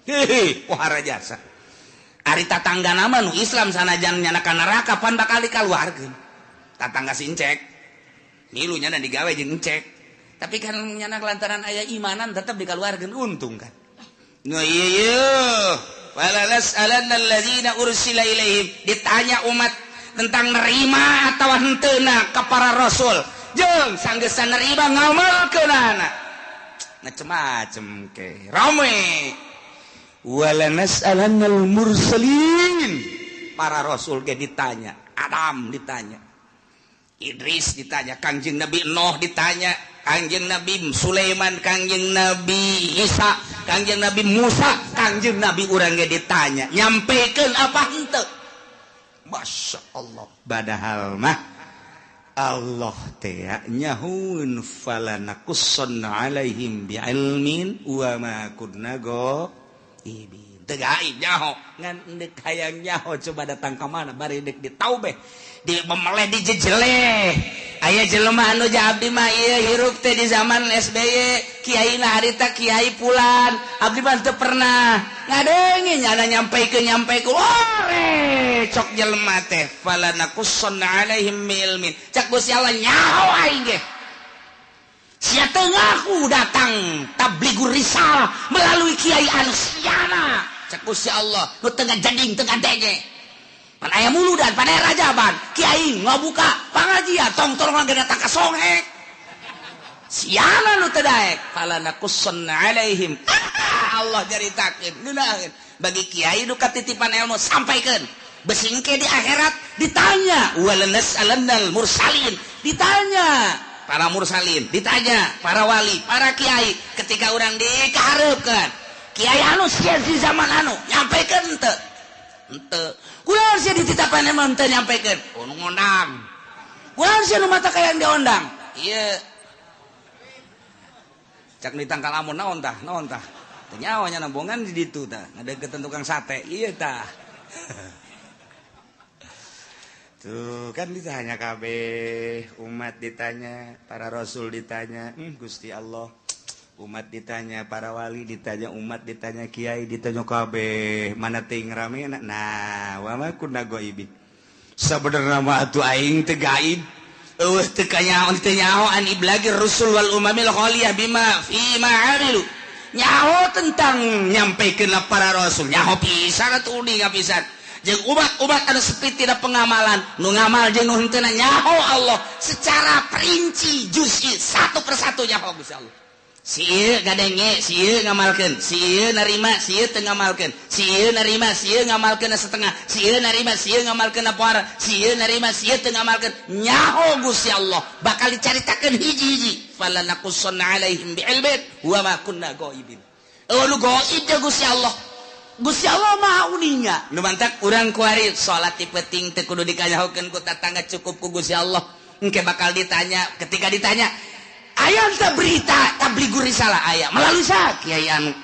Hehe, wahara jasa. Ari tatangga nama nu Islam sanajan nyana ka neraka pan bakal dikaluarkeun. Tatangga si encek. Milu nyana digawe jeung encek. Tapi kan nyana lantaran aya imanan tetep dikaluarkeun untung kan. Nah iya iya. Wala nas'alanna alladzina ursila ilaihim, ditanya umat tentang nerima atau henteuna ka para rasul. Jeung sanggeusna nerima ngamalkeunana. Macem-macem ke. Rame. Wala nas'alannal mursalin. Para rasul ge ditanya, Adam ditanya, Idris ditanya, Kangjeng Nabi Nuh ditanya, Kangjeng Nabi Sulaiman, Kangjeng Nabi Isa, Kangjeng Nabi Musa, Kangjeng Nabi urang ge ditanya, nyampekeun apa henteu? Masya Allah. Padahal mah Allah teh nyahueun falanakussanna alaihim bi'ilmin wa ma kunna ghaibin. Teu gaib nyaho, ngan deuk hayang nyaho coba datang ka mana bari deuk ditaubeh, di memeleh dijejeleh. Aya jelema anu abdi mah ieu hirup teh di zaman SBY, kiai na harita kiai pulan, abdi mah teu pernah ngadenge nyana nyampeikeun nyampeikeun. Ore cok jelema teh falanakussanna alaihim bi'ilmin. Cak Gusti Allah nyaho aing ge. Sia teu ngaku datang tabligur risalah melalui kiai anu siana. Cak Gusti Allah nu teu ngajading teu ngadenge. Pan aya muludan, pan aya rajaban, kiai ngabuka pangajian tong-tong ge datang ka songhek. Siana nu teu daek falanakussanna alaihim. Allah caritakeun ngeunaheun. Bagi kiai nu katitipan ilmu sampaikeun. Besingke di akhirat ditanya walanas'alannal mursalin, ditanya para mursalin, ditanya para wali, para kiai ketika urang dikahareupeun. Kiai anu sia di zaman anu nyampekeun henteu? Henteu. Kunaon sia dititapan emang teu nyampekeun? Oh, nu ngondang. Kunaon sia nu mata kayang diondang? Ieu. Cak ditangkal amun naon tah? Naon tah? Teu nyaho nya nambongan di ditu tah, ngadeukeutan tukang sate. Ieu tah. Tuh kan ditanya kabeh, umat ditanya, para rasul ditanya, Gusti Allah. Umat ditanya, para wali ditanya, umat ditanya, kiai ditanya kabeh, mana ting rame nah, wa ma kunna ghaibin. Sabenerna mah atuh aing teu gaib. Eueuh teu kanyaho teu nyaho an iblagir rusul wal umamil khaliyah bima fi ma amilu. Nyaho tentang nyampekeun para rasul, nyaho pisan atuh uninga pisan. Jeung umat-umat anu sepi tina pengamalan, nu ngamal jeung nu henteu nyaho Allah secara perinci juz'i satu persatu nyaho Gusti Allah. Si ieu ngadenge, si ieu ngamalkeun, si ieu narima, si ieu teu ngamalkeun, si ieu narima, si ieu ngamalkeun setengah, si ieu narima, si ieu ngamalkeun poara, si ieu narima, si ieu teu ngamalkeun. Nyaho Gusti Allah bakal dicaritakeun hiji-hiji. Falanakussanna alaihim bi'ilmin wa ma kunna ghaibin. Eueuh nu gaib teh Gusti Allah. Gusti Allah Maha uninga. Nu mantak urang kuari salat ti peuting teu kudu dikanyahokeun ku tatangga, cukup ku Gusti Allah. Engke bakal ditanya, ketika ditanya aya teh berita tabligur risalah aya melalui sa kiai anu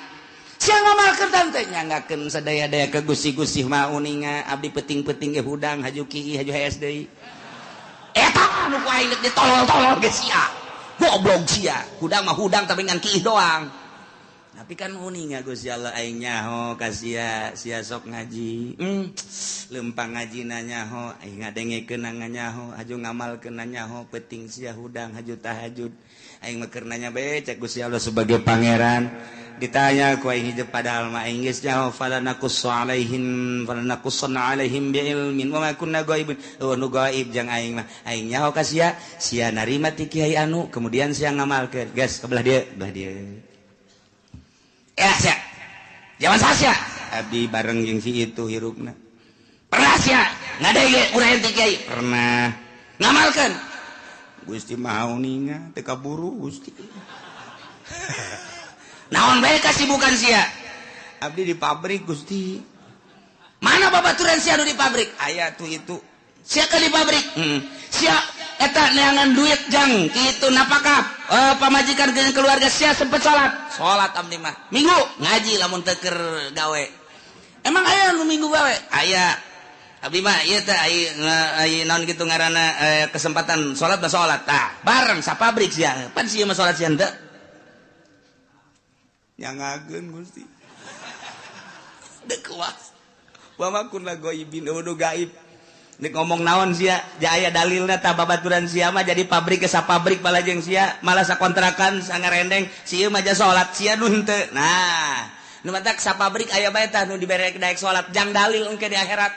sia ngamalkeun teh nyanggakeun sadaya-daya ke Gusti-Gusti Maha uninga abdi peuting-peuting ge hudang haju kieu haju hees deui. Eta anu ku aing deuk ditolol-tolol ge sia. Goblok sia. Hudang mah hudang tapi ngan kieu doang. Tapi kan uninga Gusti Allah aing nyaho ka sia, sia sok ngaji. Lempang ngaji na nyaho, aing ngadengekeun nyaho, haju ngamalkeun nyaho, peuting sia hudang haju tahajud. Aing mah keur nanya bae cek Gusti Allah sebagai pangeran. Ditanya ku aing hijab padahal mah aing geus nyaho falanakussu alaihim falanakussanna alaihim biilmin wa ma kunna ghaibin. Oh nu gaib jang aing mah. Aing nyaho ka sia, sia narima ti kiai anu kemudian sia ngamalkeun. Geus ke belah dieu, belah dieu. Ya sia. Zaman sia. Abdi bareng jeung si itu hirupna. Pernah sia ngadenge urang ti kiai? Pernah. Ngamalkeun. Gusti Maha uninga teu kaburu Gusti. Naon bae kasibukan sia? Abdi di pabrik Gusti. Mana babaturan sia nu di pabrik? Aya tuh itu. Sia ke di pabrik? Sia eta neangan duit jang kitu napakah pamajikan jeung keluarga sia sempet salat? Salat abdi mah. Minggu ngaji lamun teu keur gawe. Emang aya nu minggu gawe? Aya. Abdi mah ieu teh ai naon kitu ngaranna kesempatan salat mah salat. Tah, bareng sapabrik sia. Pan sia mah salat sia henteu. Nyangakeun Gusti. Deuk kuas. Wa ma kunna ghaibin, nu gaib. Nek ngomong naon sia, aya dalilna tah babaturan sia mah jadi pabrik ke sapabrik balajeng sia, malah sakontrakan sangarendeng, si ieu mah ja salat sia nu henteu. Nah, Nu matak sapabrik aya bae tah nu dibere daek salat jang dalil engke di akhirat.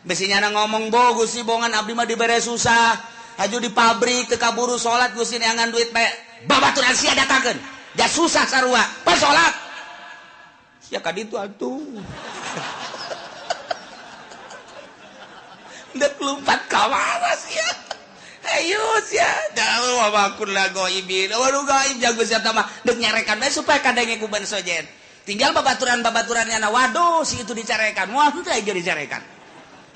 Besi nyana ngomong bo Gusti bongan abdi mah dibere susah. Haju di pabrik teu kaburu salat Gusti neangan duit bae. Babaturan sia datangkeun. Ja susah sarua, pas salat. Sia ka ditu atuh. Dek lompat ka mana sia? Ayo sia, dah wa kunna ghaibin. Waduh gaib jago sia mah dek nyarekan bae supaya kadenge ku ban sojen. Tinggal babaturan-babaturannya na waduh si itu dicarekan. Wah henteu aing dicarekan.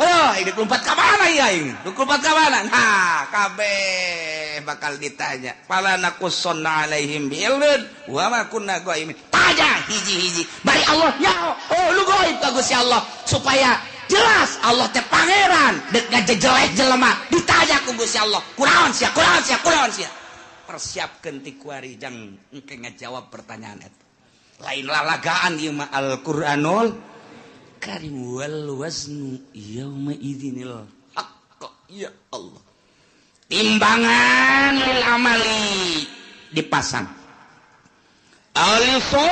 Aduh, aing dek lompat ka mana ieu aing? Dek lompat ka mana? Nah, kabeh bakal ditanya. Fala naqussanna alaihim bi'ilmin wa ma kunna ghaibin. Tanya hiji-hiji. Bari Allah nyaho. Oh, lu gaib ka Gusti Allah supaya jelas Allah teh pangeran dek ngajejelek jelema ditanya ku Gusti Allah kunaon sia kunaon sia kunaon sia persiapkeun ti kuari jang engke ngajawab pertanyaan eta lain lalagaan ieu mah Al-Qur'anul Karim wal waznu yauma idzinil haqq. Ya Allah, timbangan lil amali dipasang aliso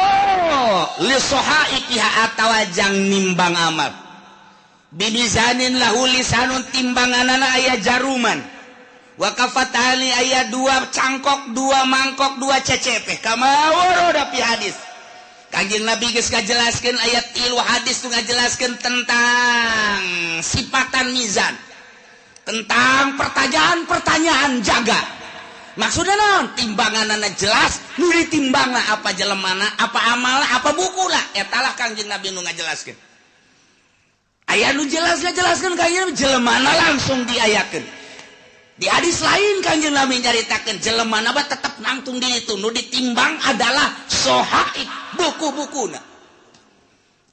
li sohaikiha atawa jang nimbang amal bibizanin lahu lisanun timbanganana aya jaruman wa kafatani aya dua cangkok dua mangkok dua cecepe kama warada fi hadis. Kanjeng Nabi geus ngajelaskeun ayat 3 hadis tu ngajelaskeun tentang sifatan mizan, tentang pertanyaan-pertanyaan jaga. Maksudna naon? Timbanganana jelas, nu ditimbangna apa jelemana, apa amalna, apa bukuna, eta lah Kanjeng Nabi nu ngajelaskeun. Aya nu jelas ngajelaskeun kanjeng jelemana langsung diayakeun. Di hadis lain kanjeng Nabi nyaritakeun jelemana mah tetep nangtung di itu, nu ditimbang adalah sohaib buku-bukuna.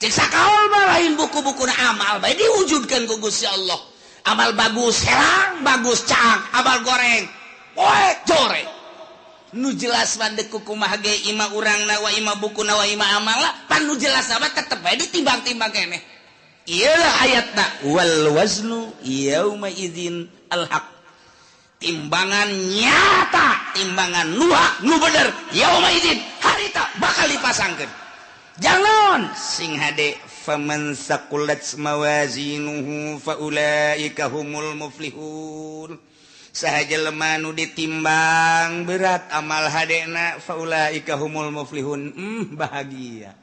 Cek sakaol mah lain buku-bukuna amal bae diwujudkeun ku Gusti Allah. Amal bagus herang, bagus caang, amal goreng poek joreng. Nu jelas mah deuk kumaha ge ima urangna wa ima bukuna wa ima amalna, pan nu jelas mah tetep bae ditimbang-timbang keneh. Iyalah ayatna wal waznu yauma idzin al haq. Timbangan nyata, timbangan nu hak nu bener yauma idzin harita bakal dipasangkeun. Jangan sing hade faman saqulat mawazinuhu faulaika humul muflihun. Saha jelema nu ditimbang berat amal hadena faulaika humul muflihun. Bahagia.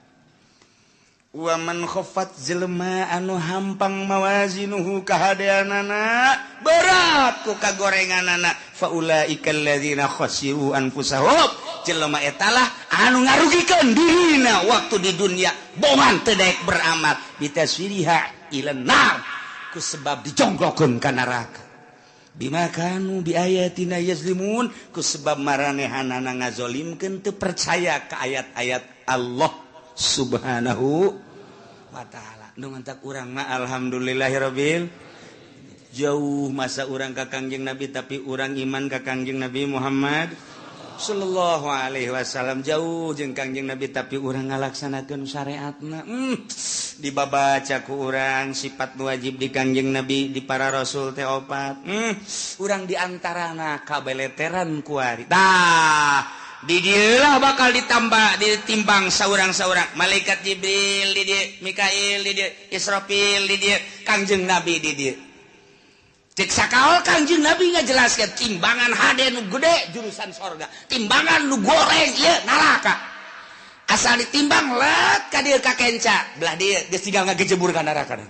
Wa man khaffat jelema anu hampang mawazinuhu kahadeanana berat ku kagorenganana faulaika alladzina khasiru anfusahum. Jelema etalah anu ngarugikeun dirina waktu di dunia bongan teu daek beramal bitaswiriha ilan nar ku sebab dijonggokeun ka neraka bima kanu biayatina yazlimun ku sebab maranehanana ngazolimkeun teu percaya ka ayat-ayat Allah Subhanahu wa ta'ala. Nu mantak urang mah alhamdulillahirabbil jauh masa urang ka Kangjeng Nabi tapi urang iman ka Kangjeng Nabi Muhammad sallallahu alaihi wasallam jauh jeung Kangjeng Nabi tapi urang ngalaksanakeun syariatna. Dibabaca ku urang sifat wajib di Kangjeng Nabi di para rasul teh opat. Urang di antarana kabeleteran kuari. Tah di dieulah bakal ditambah ditimbang saurang-saurang malaikat Jibril di dieu, Mikail di dieu, Israfil di dieu, Kangjeng Nabi di dieu. Cek sakaol Kangjeng Nabi ngajelaskeun timbangan hade nu gede jurusan sorga, timbangan nu goreng ieu neraka. Asal ditimbang let ka dieu ka kenca, belah dieu geus tinggal ngagejebur ka neraka.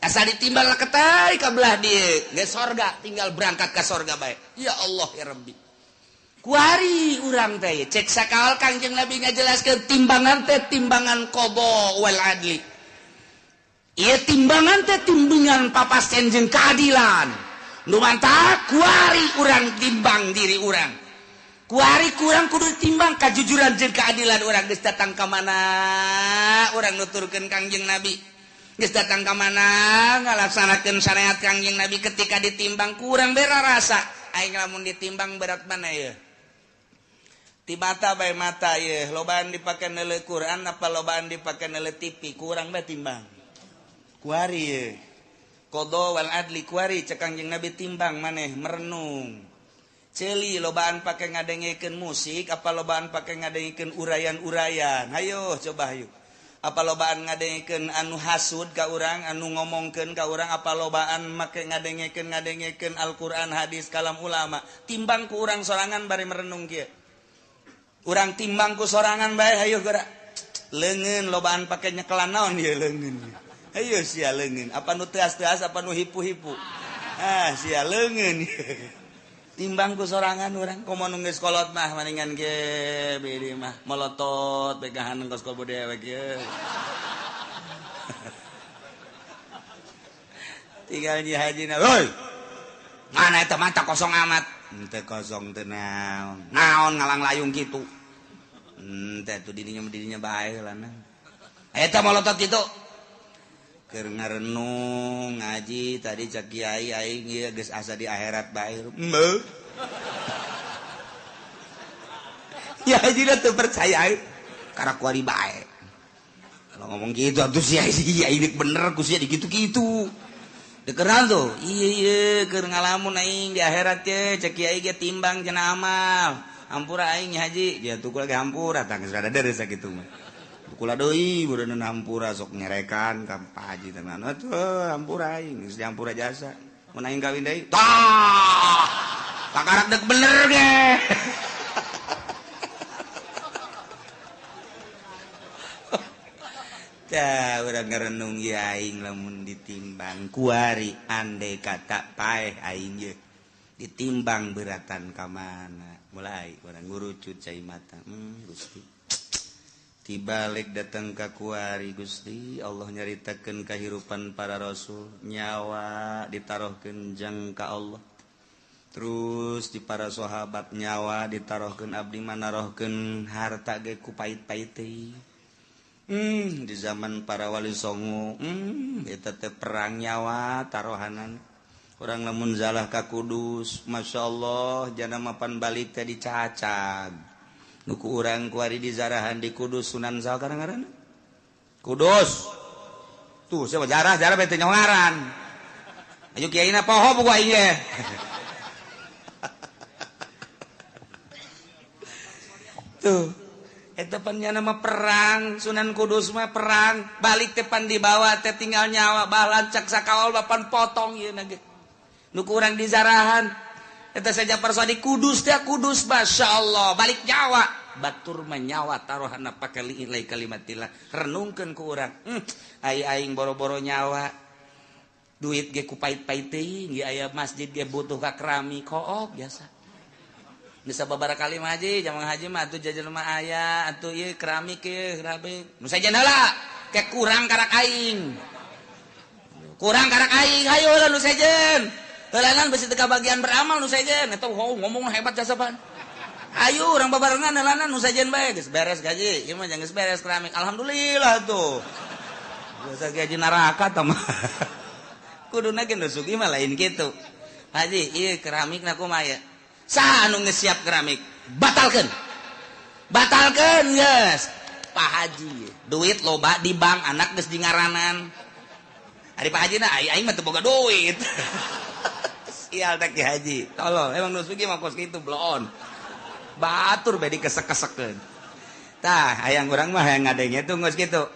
Asal ditimbang leketai ka belah dieu geus sorga, tinggal berangkat ka sorga bae. Ya Allah ya Rabbi. Kuari urang teh cek sakaol Kangjeng Nabi ngajelaskeun timbangan teh timbangan qada wal adli. Ieu timbangan teh timbangan papasten jeung keadilan. Nu mantak kuari urang timbang diri urang. Kuari kurang kudu timbang kajujuran jeung keadilan urang geus datang ka mana urang nuturkeun Kangjeng Nabi. Geus datang ka mana ngalaksanakeun syariat Kangjeng Nabi ketika ditimbang kurang bera rasa. Aing lamun ditimbang berat mana ieu? Ti mata bae mata ye, lobaan dipake neuleuh Quran apa lobaan dipake neuleuh TV, kurang bae timbang. Kuari ye. Qada wal adli kuari cek Kangjeng Nabi timbang maneh merenung. Ceuli lobaan pake ngadengekeun musik apa lobaan pake ngadengekeun urayan-urayan. Hayo coba hayo. Apa lobaan ngadengekeun anu hasud ka urang, anu ngomongkeun ka urang, apa lobaan make ngadengekeun ngadengekeun Al-Qur'an, hadis, kalam ulama. Timbang ku urang sorangan bari merenung kieu. Urang timbang ku sorangan bae hayu geura. Leungeun lobaan pake nyekelan naon ieu leungeun. Hayu sia leungeun, apa nu teas-teas apa nu hipu-hipu. Ah sia leungeun. Timbang ku sorangan urang komo nu geus kolot mah maningan ge beureum mah molotot begahan kos kobo dewek ye. Tinggal nyi hajina, "Woi. Mana eta mata kosong amat?" Henteu kosong teh naon. Naon ngalang layung kitu. Henteu tuh dirinya bae lah. Eta molotot kitu. Keur ngarenung ngaji tadi cak kiai aing ieu geus asa di akhirat bae. Heuh. Ya haji teu percaya aing karak wari bae. Kalau ngomong gitu atuh sia ini bener ku sia dikitu-kitu. Dikeran tuh. Iya iya keur ngalamun aing di akhirat ye cak kiai ge timbang cenah amal. Hampura aing haji, dia tukul ge hampura tah geus rada deres sakitu mah. Kula deui beureun hampura sok nyerekan ka Pak Haji teh atuh hampura aing geus dihampura jasa mun aing kawin deui tah pakarak deuk bener ge. Tah urang ngarenung ieu aing lamun ditimbang kuari andai kata paeh aing ye ditimbang beratan ka mana mulai urang ngurucut cai mata Gusti tibalik datang ka kuari Gusti Allah nyaritakeun kahirupan para rasul nyawa ditaruhkeun jang ka Allah terus di para sahabat nyawa ditaruhkeun abdi manarohkeun harta ge ku pait-pait teh di zaman para wali songo eta teh perang nyawa taruhanan urang lamun zalah ka Kudus masyaallah jana mapan balik teh dicacag nuku urang kuari di zarahan di Kudus Sunan saha ngaranna Kudus tuh siapa jarah jarah bete nyongaran ayo kiaina poho buku aing ge. Tuh eta pan nya nama perang Sunan Kudus mah perang balik teh pan dibawa teh tinggal nyawa balancak sakawal bapan potong ieu na ge nuku urang di zarahan eta saja persadi Kudus teh Kudus masyaallah balik nyawa batur menyawa taruhana pake liilai kalimatillah renungkeun ku urang ai aing boro-boro nyawa duit ge ku pait-pait teuing ge aya masjid ge butuh ka keramik kook biasa bisa babaraha kali mah haji jamang haji mah atuh jajan mah aya atuh ieu keramik ieu keramik nu sajen heula ke kurang karak aing hayu heula nu sejen heulaan besi teu kabagian beramal nu sejen eta ngomong hebat jasa pan ayo urang babarengan heulaanan nu sejen bae geus beres gaji ieu mah geus beres keramik alhamdulillah tuh biasa gaji neraka tah mah kuduna ge nu sugih mah lain kitu haji ieu keramikna kumaha ya saha anu geus siap keramik batalkeun batalkeun geus Pak Haji duit loba di bank anak geus di ngaranan ari Pak Haji na aing mah teu boga duit. Sial teh Ki Haji tolol emang nu sugih mah kos kitu bloon batur bae dikesek-kesekeun tah hayang urang mah hayang ngadenge tuh geus kitu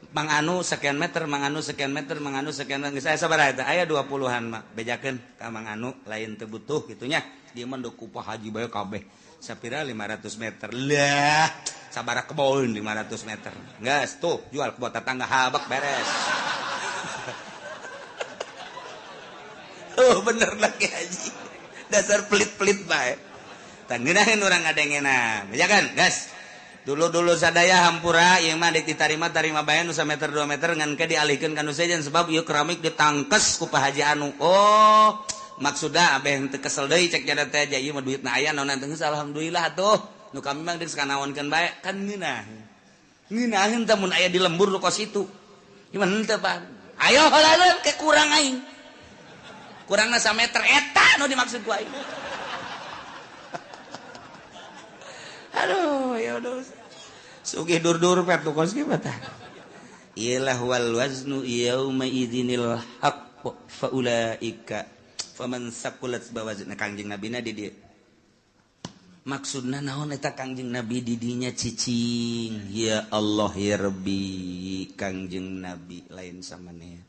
Mang Anu sekian meter, Mang Anu sekian meter, Mang Anu sekian meter. Geus aya sabaraha eta? Aya 20-an mah. Bejakeun ka Mang Anu lain teu butuh kitu nya. Dia mah ndek ku Pak Haji bae kabeh. Sapira 500 meter. Lah, sabaraha kebon 500 meter. Geus tuh jual kebon tetangga habek beres. Oh bener lah Ki Haji. Dasar pelit-pelit bae. Tah ngeunaheun urang ngadengena. Bejakeun, geus. Dulu-dulu sadaya hampura ieu mah deuk ditarima tarima bae nu sameter 2 meter ngan ke dialihkeun ka nu sejen sebab ieu keramik ditangkes ku Pak Haji anu. Oh, maksudna abeh teu kesel deui cek jada teh ieu mah duitna aya naon teh geus alhamdulillah atuh. Nu kami mah geus kanaonkeun bae kan ngeunah. Ngeunaheun teh mun aya di lembur nu kos itu. Ieu mah henteu Pak. Ayo heulaeun ke kurang aing. Kurangna sameter eta nu dimaksud ku aing. Aduh, ya udah. Sugih dur-dur pet kos kieu tah. Ilah wal waznu yauma idzinil haqq fa ulaika faman saqulat bawazna Kangjeng Nabina di dieu. Maksudna naon eta Kangjeng Nabi didinya cicing. Ya Allah ya Rabbi, Kangjeng Nabi lain samaneh.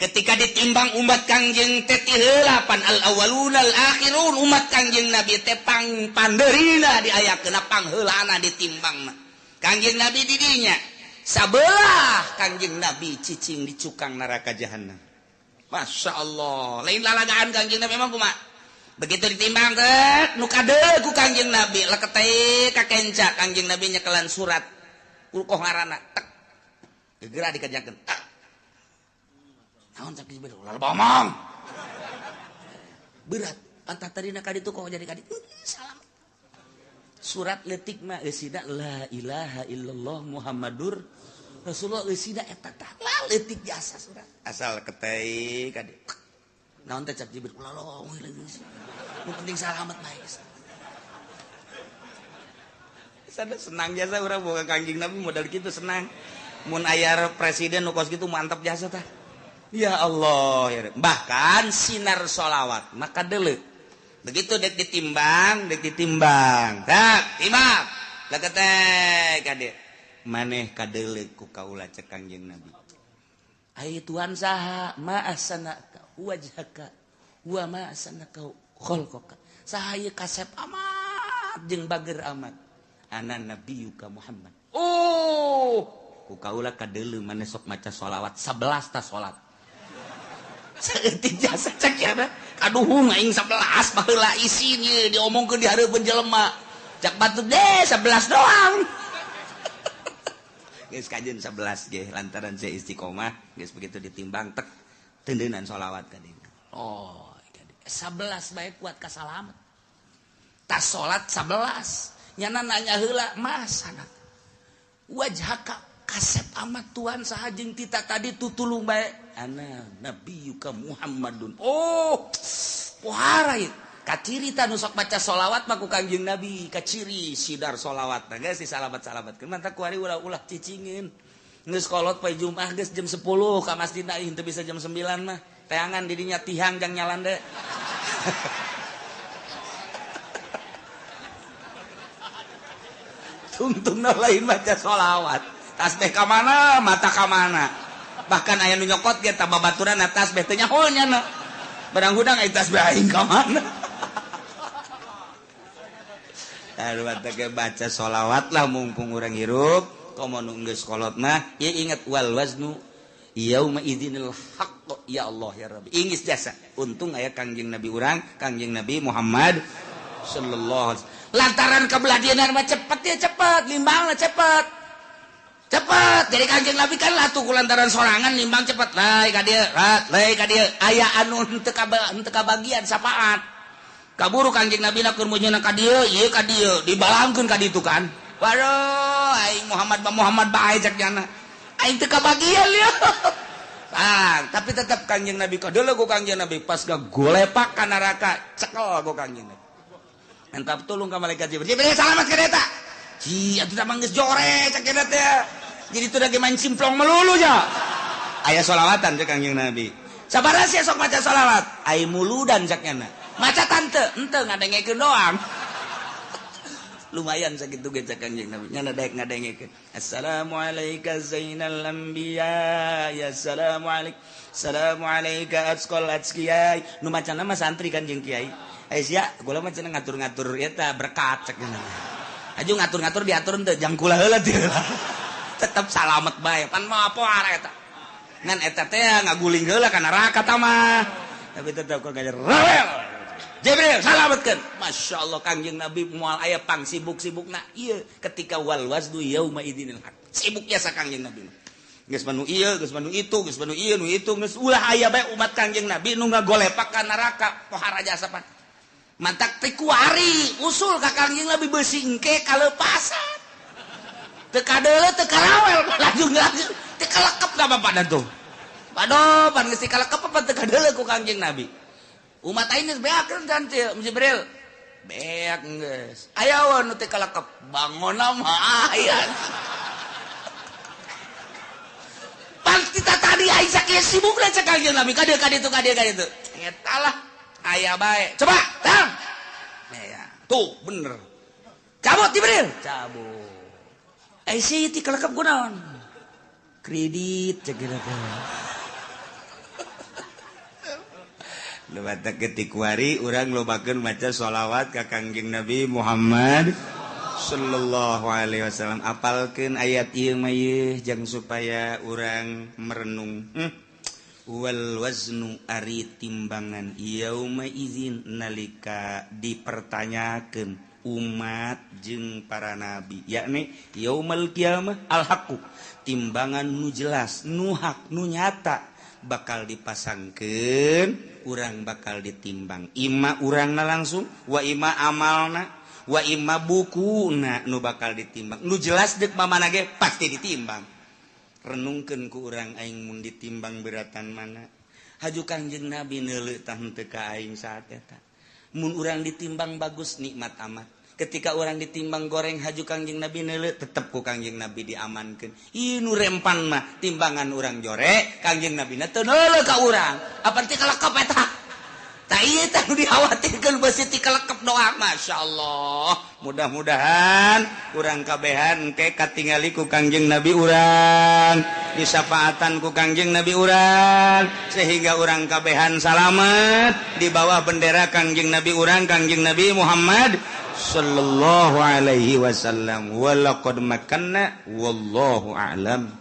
Ketika ditimbang umat Kangjeng teh ti heula pan al awwalun al akhirun, umat Kangjeng Nabi teh pang pandeurina diayakeun pangheulana ditimbangna. Kangjeng Nabi didinya sabelah Kangjeng Nabi cicing di cukang neraka jahanam. Masya Allah, lain lalagaan Kangjeng Nabi emang kumaha? Begitu ditimbang teh nu kadeul ku Kangjeng Nabi leketeh ka kenca Kangjeng Nabi nyekelan surat ulkoh ngaranna tek gegera dikajakeun tak naon cak Jibril ulah bomong berat pantat tadina ka ditu kok jadi ka ditu salam surat leutik mah eusina la ilaha illallah Muhammadur Rasulullah eusina eta tah la leutik jasa surat asal keteh ka ditu naon teh cak Jibril ulah longoi lagi. Nu penting salamet bae. Sada senang jasa urang boga Kangjeng Nabi modal kitu senang. Mun aya presiden nu kos kitu mantap jasa tah. Ya Allah ya. Bahkan sinar sholawat maka deuleu. Begitu dek ditimbang, dek ditimbang. Tak, timbang. Leketek ka dieu. Maneh kadeuleu ku kaula cek Kangjeng Nabi. Ai Tuhan saha ma ahsana wajhaka wa ma sanaka khalqaka saha ieu kasep amat jeung bager amat ana nabiyuka Muhammad. Oh ku kaula kadeuleu maneh sok maca sholawat 11 ta salat saeutik jasa cek ya kaduhung aing 11 baheula isin ieu diomongkeun di hareupeun jelema cak batur deh 11 doang. Geus kajeun 11 ge lantaran saya istiqomah geus begitu ditimbang tek tendenan sholawat ka dieu. Oh, 11 bae kuat ka salamet. Tas salat 11. Nyana nanya heula, "Mas, anak. Wajhaka kasep amat Tuhan saha jeung tita tadi tutulung bae." Ana nabiyuka Muhammadun. Oh, pohara ieu. Kaciri ta nu sok maca sholawat mah ku Kangjeng Nabi, kaciri sidar sholawat. Nah, geus disalamat-salamatkeun. Mantap ku ari ulah-ulah cicingin. Geus kolot poe Jumat geus jam 10 ka masjid aing teu bisa jam 9 mah. Teangan didinya tihang jang nyalande. Tungtungna lain maca sholawat. Tasbih ka mana, mata ka mana. Bahkan aya nu nyokot ge ta babaturan tasbih teu nyaho nya. Barang hudang aya tasbih aing ka mana. Aduh teh baca sholawat lah mumpung urang hirup. Komo nu geus kolot mah ieu ingat wal waznu yauma idzinil haqq ya Allah ya Rabbi. Ingis jasa untung aya Kangjeng Nabi urang Kangjeng Nabi Muhammad sallallahu alaihi wasallam. Lantaran kabelah dieuna mah cepet ya cepet limbangna cepet cepet jadi Kangjeng Nabi kan latuh ku lantaran sorangan limbang cepet lae ka dieu lae ka dieu aya anu henteu kabagian sapaat kaburu Kangjeng Nabi na keur meunyeuna ka dieu ieu ka dieu dibalangkeun ka ditu kan. Waduh, aing Muhammad ba Muhammad bae cek jana. Aing teu kabagian lieu. Ah, tapi tetap Kangjeng Nabi kadeuleu ku Kangjeng Nabi pas gagolepak ka neraka, cekel ku Kangjeng Nabi. Mantap tulung ka malaikat Jibril. Jibril salamat ka eta. Ji, atuh da mah geus jore cek eta teh. Jadi teu lagi main simplong melulu nya. Aya sholawatan cek Kangjeng Nabi. Sabaraha sia sok maca sholawat? Ai muludan cek nyana. Maca tante, henteu ngadengekeun doang. Lumayan sakitu ge cek Kangjeng Nabi nyana daek ngadengekeun. Assalamualaika zainal anbiya ya assalamualaik assalamualaika atqal atqiyai. Nu macana mah santri kan jeung kiai. Ai sia kula mah cenah ngatur-ngatur eta berkat cek nya. Aju ngatur-ngatur diatur henteu jang kula heula teh. Tetep salamet bae pan mah apa eta. Ngan eta teh ngaguling heula ka neraka ta mah. Tapi tetep kok gajer rawel. Jibril salametkeun. Masya Allah Kangjeng Nabi moal aya pang sibuk-sibukna ieu ketika wal waznu yauma idzinil haq. Sibuk jasa Kangjeng Nabi. Geus manu ieu, geus manu itu, geus manu ieu nu itu, geus ulah aya bae umat Kangjeng Nabi nu ngagolepak ka neraka pohara jasa pan. Mantak teh kuari usul ka Kangjeng Nabi beusi engke kaleupasan. Teu kadeuleu teu karawel laju-laju teu kalekep ka bapak tuh. Waduh, pan geus kalekep apa teu kadeuleu ku Kangjeng Nabi. Umat aing geus beakeun kan Jibril. Beak geus. Aya we nu teu kalekep, bangonna mah aya. Pan kita tadi aing sakieu sibukna cek Kangjeng Nabi ka dieu ka ditu ka dieu ka ditu. Eta lah aya bae. Coba, tang. Ya, tuh bener. Cabut Jibril, cabut. Eh si ti kelekep kunaon? Kredit cek kira teh. Lebata ketikwari urang lobakeun maca sholawat ka Kangjeng Nabi Muhammad sallallahu alaihi wasallam. Apalkeun ayat ieu mah ieu jang supaya urang merenung. Wal waznu ari timbangan yauma izin nalika dipertanyakeun umat jeung para nabi, yakni yaumal qiyamah al haqqu, timbangan nu jelas, nu hak, nu nyata bakal dipasangkeun, urang bakal ditimbang. Ima urangna langsung, wa ima amalna, wa ima bukuna nu bakal ditimbang. Nu jelas deuk mamana ge pasti ditimbang. Renungkeun ku urang aing mun ditimbang beratan mana. Haju Kangjeng Nabi neuleuh tah henteu ka aing saat eta. Mun urang ditimbang bagus nikmat amat. Ketika orang ditimbang goreng haju Kangjeng Nabi neuleuh tetep ku Kangjeng Nabi diamankeun. Ieu nu rempan mah timbangan urang jore, Kangjeng Nabi na teu neuleuh ka urang. Apan ti kalekep eta? Tah ieu teh nu dikhawatirkeun beusi ti kalekep doa. Masyaallah. Mudah-mudahan urang kabehan engke katingali ku Kangjeng Nabi urang, disafaatan ku Kangjeng Nabi urang, sehingga urang kabehan salamet di bawah bendera Kangjeng Nabi urang, Kangjeng Nabi Muhammad sallallahu alaihi wasallam. Walaqad makanna wallahu a'lam.